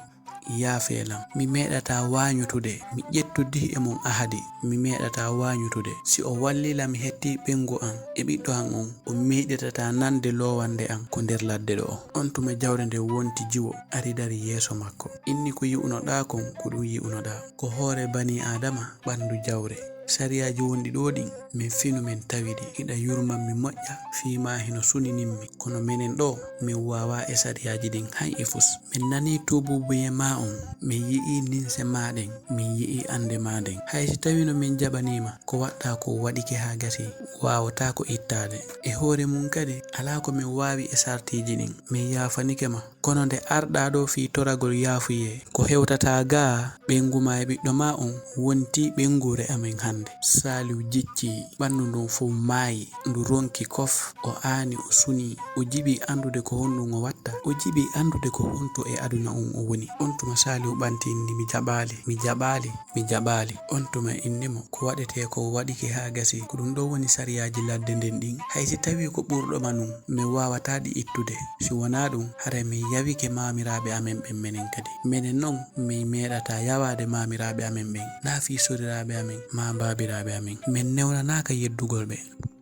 yaafee lan. Mi meeɗataa waañutude, mi ƴettu dih e mon ahadi, mi meeɗataa waañutude. Si o wallii lan mi hettii ɓeyngu an e ɓiɗɗo an on, o meeɗitataa nande loowande an ko nder ladde ɗoo." On tuma jawre nden wonti jiwo, ari dari yeeso makko. Inni, "Ko yi'unoɗaa kon, ko ɗum yi'unoɗaa. Ko hoore banii Aadama, ɓanndu jawre. Sariyaaji wonɗi ɗoo ɗin, min finu min tawi ɗi. Hiɗa yurmammi moƴƴa, fii maa hino suninimmi. Kono menen ɗoo, min waawaa e sariyaaji ɗin hay e fus. Min nanii tuubuubuyee maa on, min yi'ii ninse maa ɗen, min yi'ii annde maa nden. Hay si tawino min jaɓanii ma, ko waɗɗaa kon waɗike haa gasii, waawataa ko ittaade. E hoore mun kadi, alaa ko min waawi e sartiiji ɗin. Min yaafanike ma. Kono nde arɗaa ɗoo fii toragol yaafuyee, ko hewtataa gaa, ɓeyngu maa e ɓiɗɗo maa on wontii ɓeynguure amen hannde." Saaliw jiccii, ɓanndu ndun fow maayi, ndu ronki kof, o aani, o sunii, o jiɓii anndude ko honɗun o watta, o jiɓii anndude ko honto e aduna on o woni. On tuma Saaliw ɓanti inni, "Mi jaɓaali, mi jaɓaali, mi jaɓaali." On tuma inni mo, "Ko waɗetee kon waɗike haa gasii, ko ɗum ɗoo woni sariyaaji ladde nden ɗin. Hay si tawii ko ɓurɗo ma nun, min waawataa ɗi ittude. Si wonaa ɗum, haray min yawike maamiraaɓe amen ɓen menen kadi. Menen non, min meeɗataa yawaade maamiraaɓe amen ɓen, naa fii soriraaɓe amen, maa baabiraaɓe amen. Min newnanaaka yeddugol ɓe.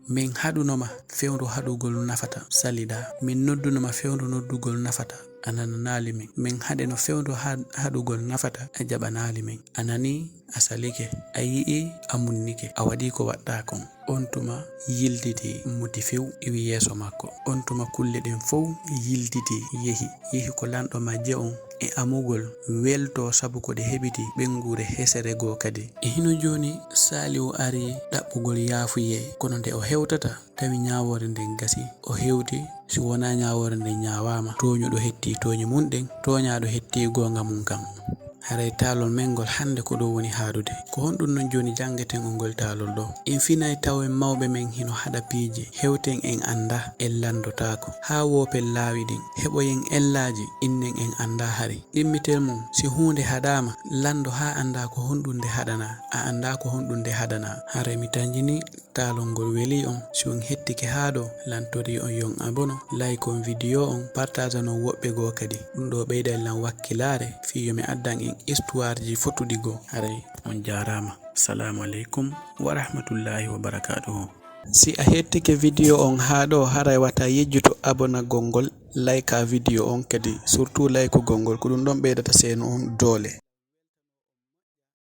Min haɗuno ma fewndo haɗugol nafata, saliɗaa. Min nodduno ma fewndo noddugol nafata, a nananaali min. Min haɗeno fewndo ha-, haɗugol nafata, a jaɓanaali min. A nanii, a salike, a yi'ii, a munnike, a waɗii ko waɗɗaa kon." On tuma yiltiti, muti few, iwi yeeso makko. On tuma kulle ɗen fow yiltiti, yehi, yehi ko lanɗo majje on e amugol weltoo sabu ko ɗe heɓiti ɓeynguure hesere goo kadi. E hino jooni Saaliwu ari ɗaɓɓugol yaafuyee, kono nde o hewtata, tawi ñaawoore nden gasii. O hewti, si wonaa ñaawoore nden ñaawaama, tooñuɗo hettii tooñe mun ɗen, tooñaaɗo hettii goonga mun kan. Haray taalol men ngol hannde ko ɗo woni haaɗude. Ko honɗun non jooni janngeten on ngol taalol ɗo? En finay tawen mawɓe men hino haɗa piiji, hewten en anndaa, en lanndotaako. Haa woopen laawi ɗin, heɓoyen ellaaji, innen en anndaa hari. Ɗimmitel mum, si huunde haɗaama, lanndo haa anndaa ko honɗun nde haɗanaa, a anndaa ko honɗun nde haɗanaa. Haray mi tanjini taalol ngol welii on, si on hettike haa ɗo, lantorii on yo on abono, like on video on, partageanon woɓɓe goo kadi. Ɗun ɗoo ɓeyday lan wakkilaare fii yo mi addan en histoire ji fotuɗi goo. Haray on jaaraama. Salaamu aleykum wa rahmatullaahi wa barakaatuhu. Si a hettike video on haa ɗo, haray wata yejjutu abonagol ngol, like a video on kadi, surtout like gol ngol, ko ɗun ɗon ɓeydata seenu on doole.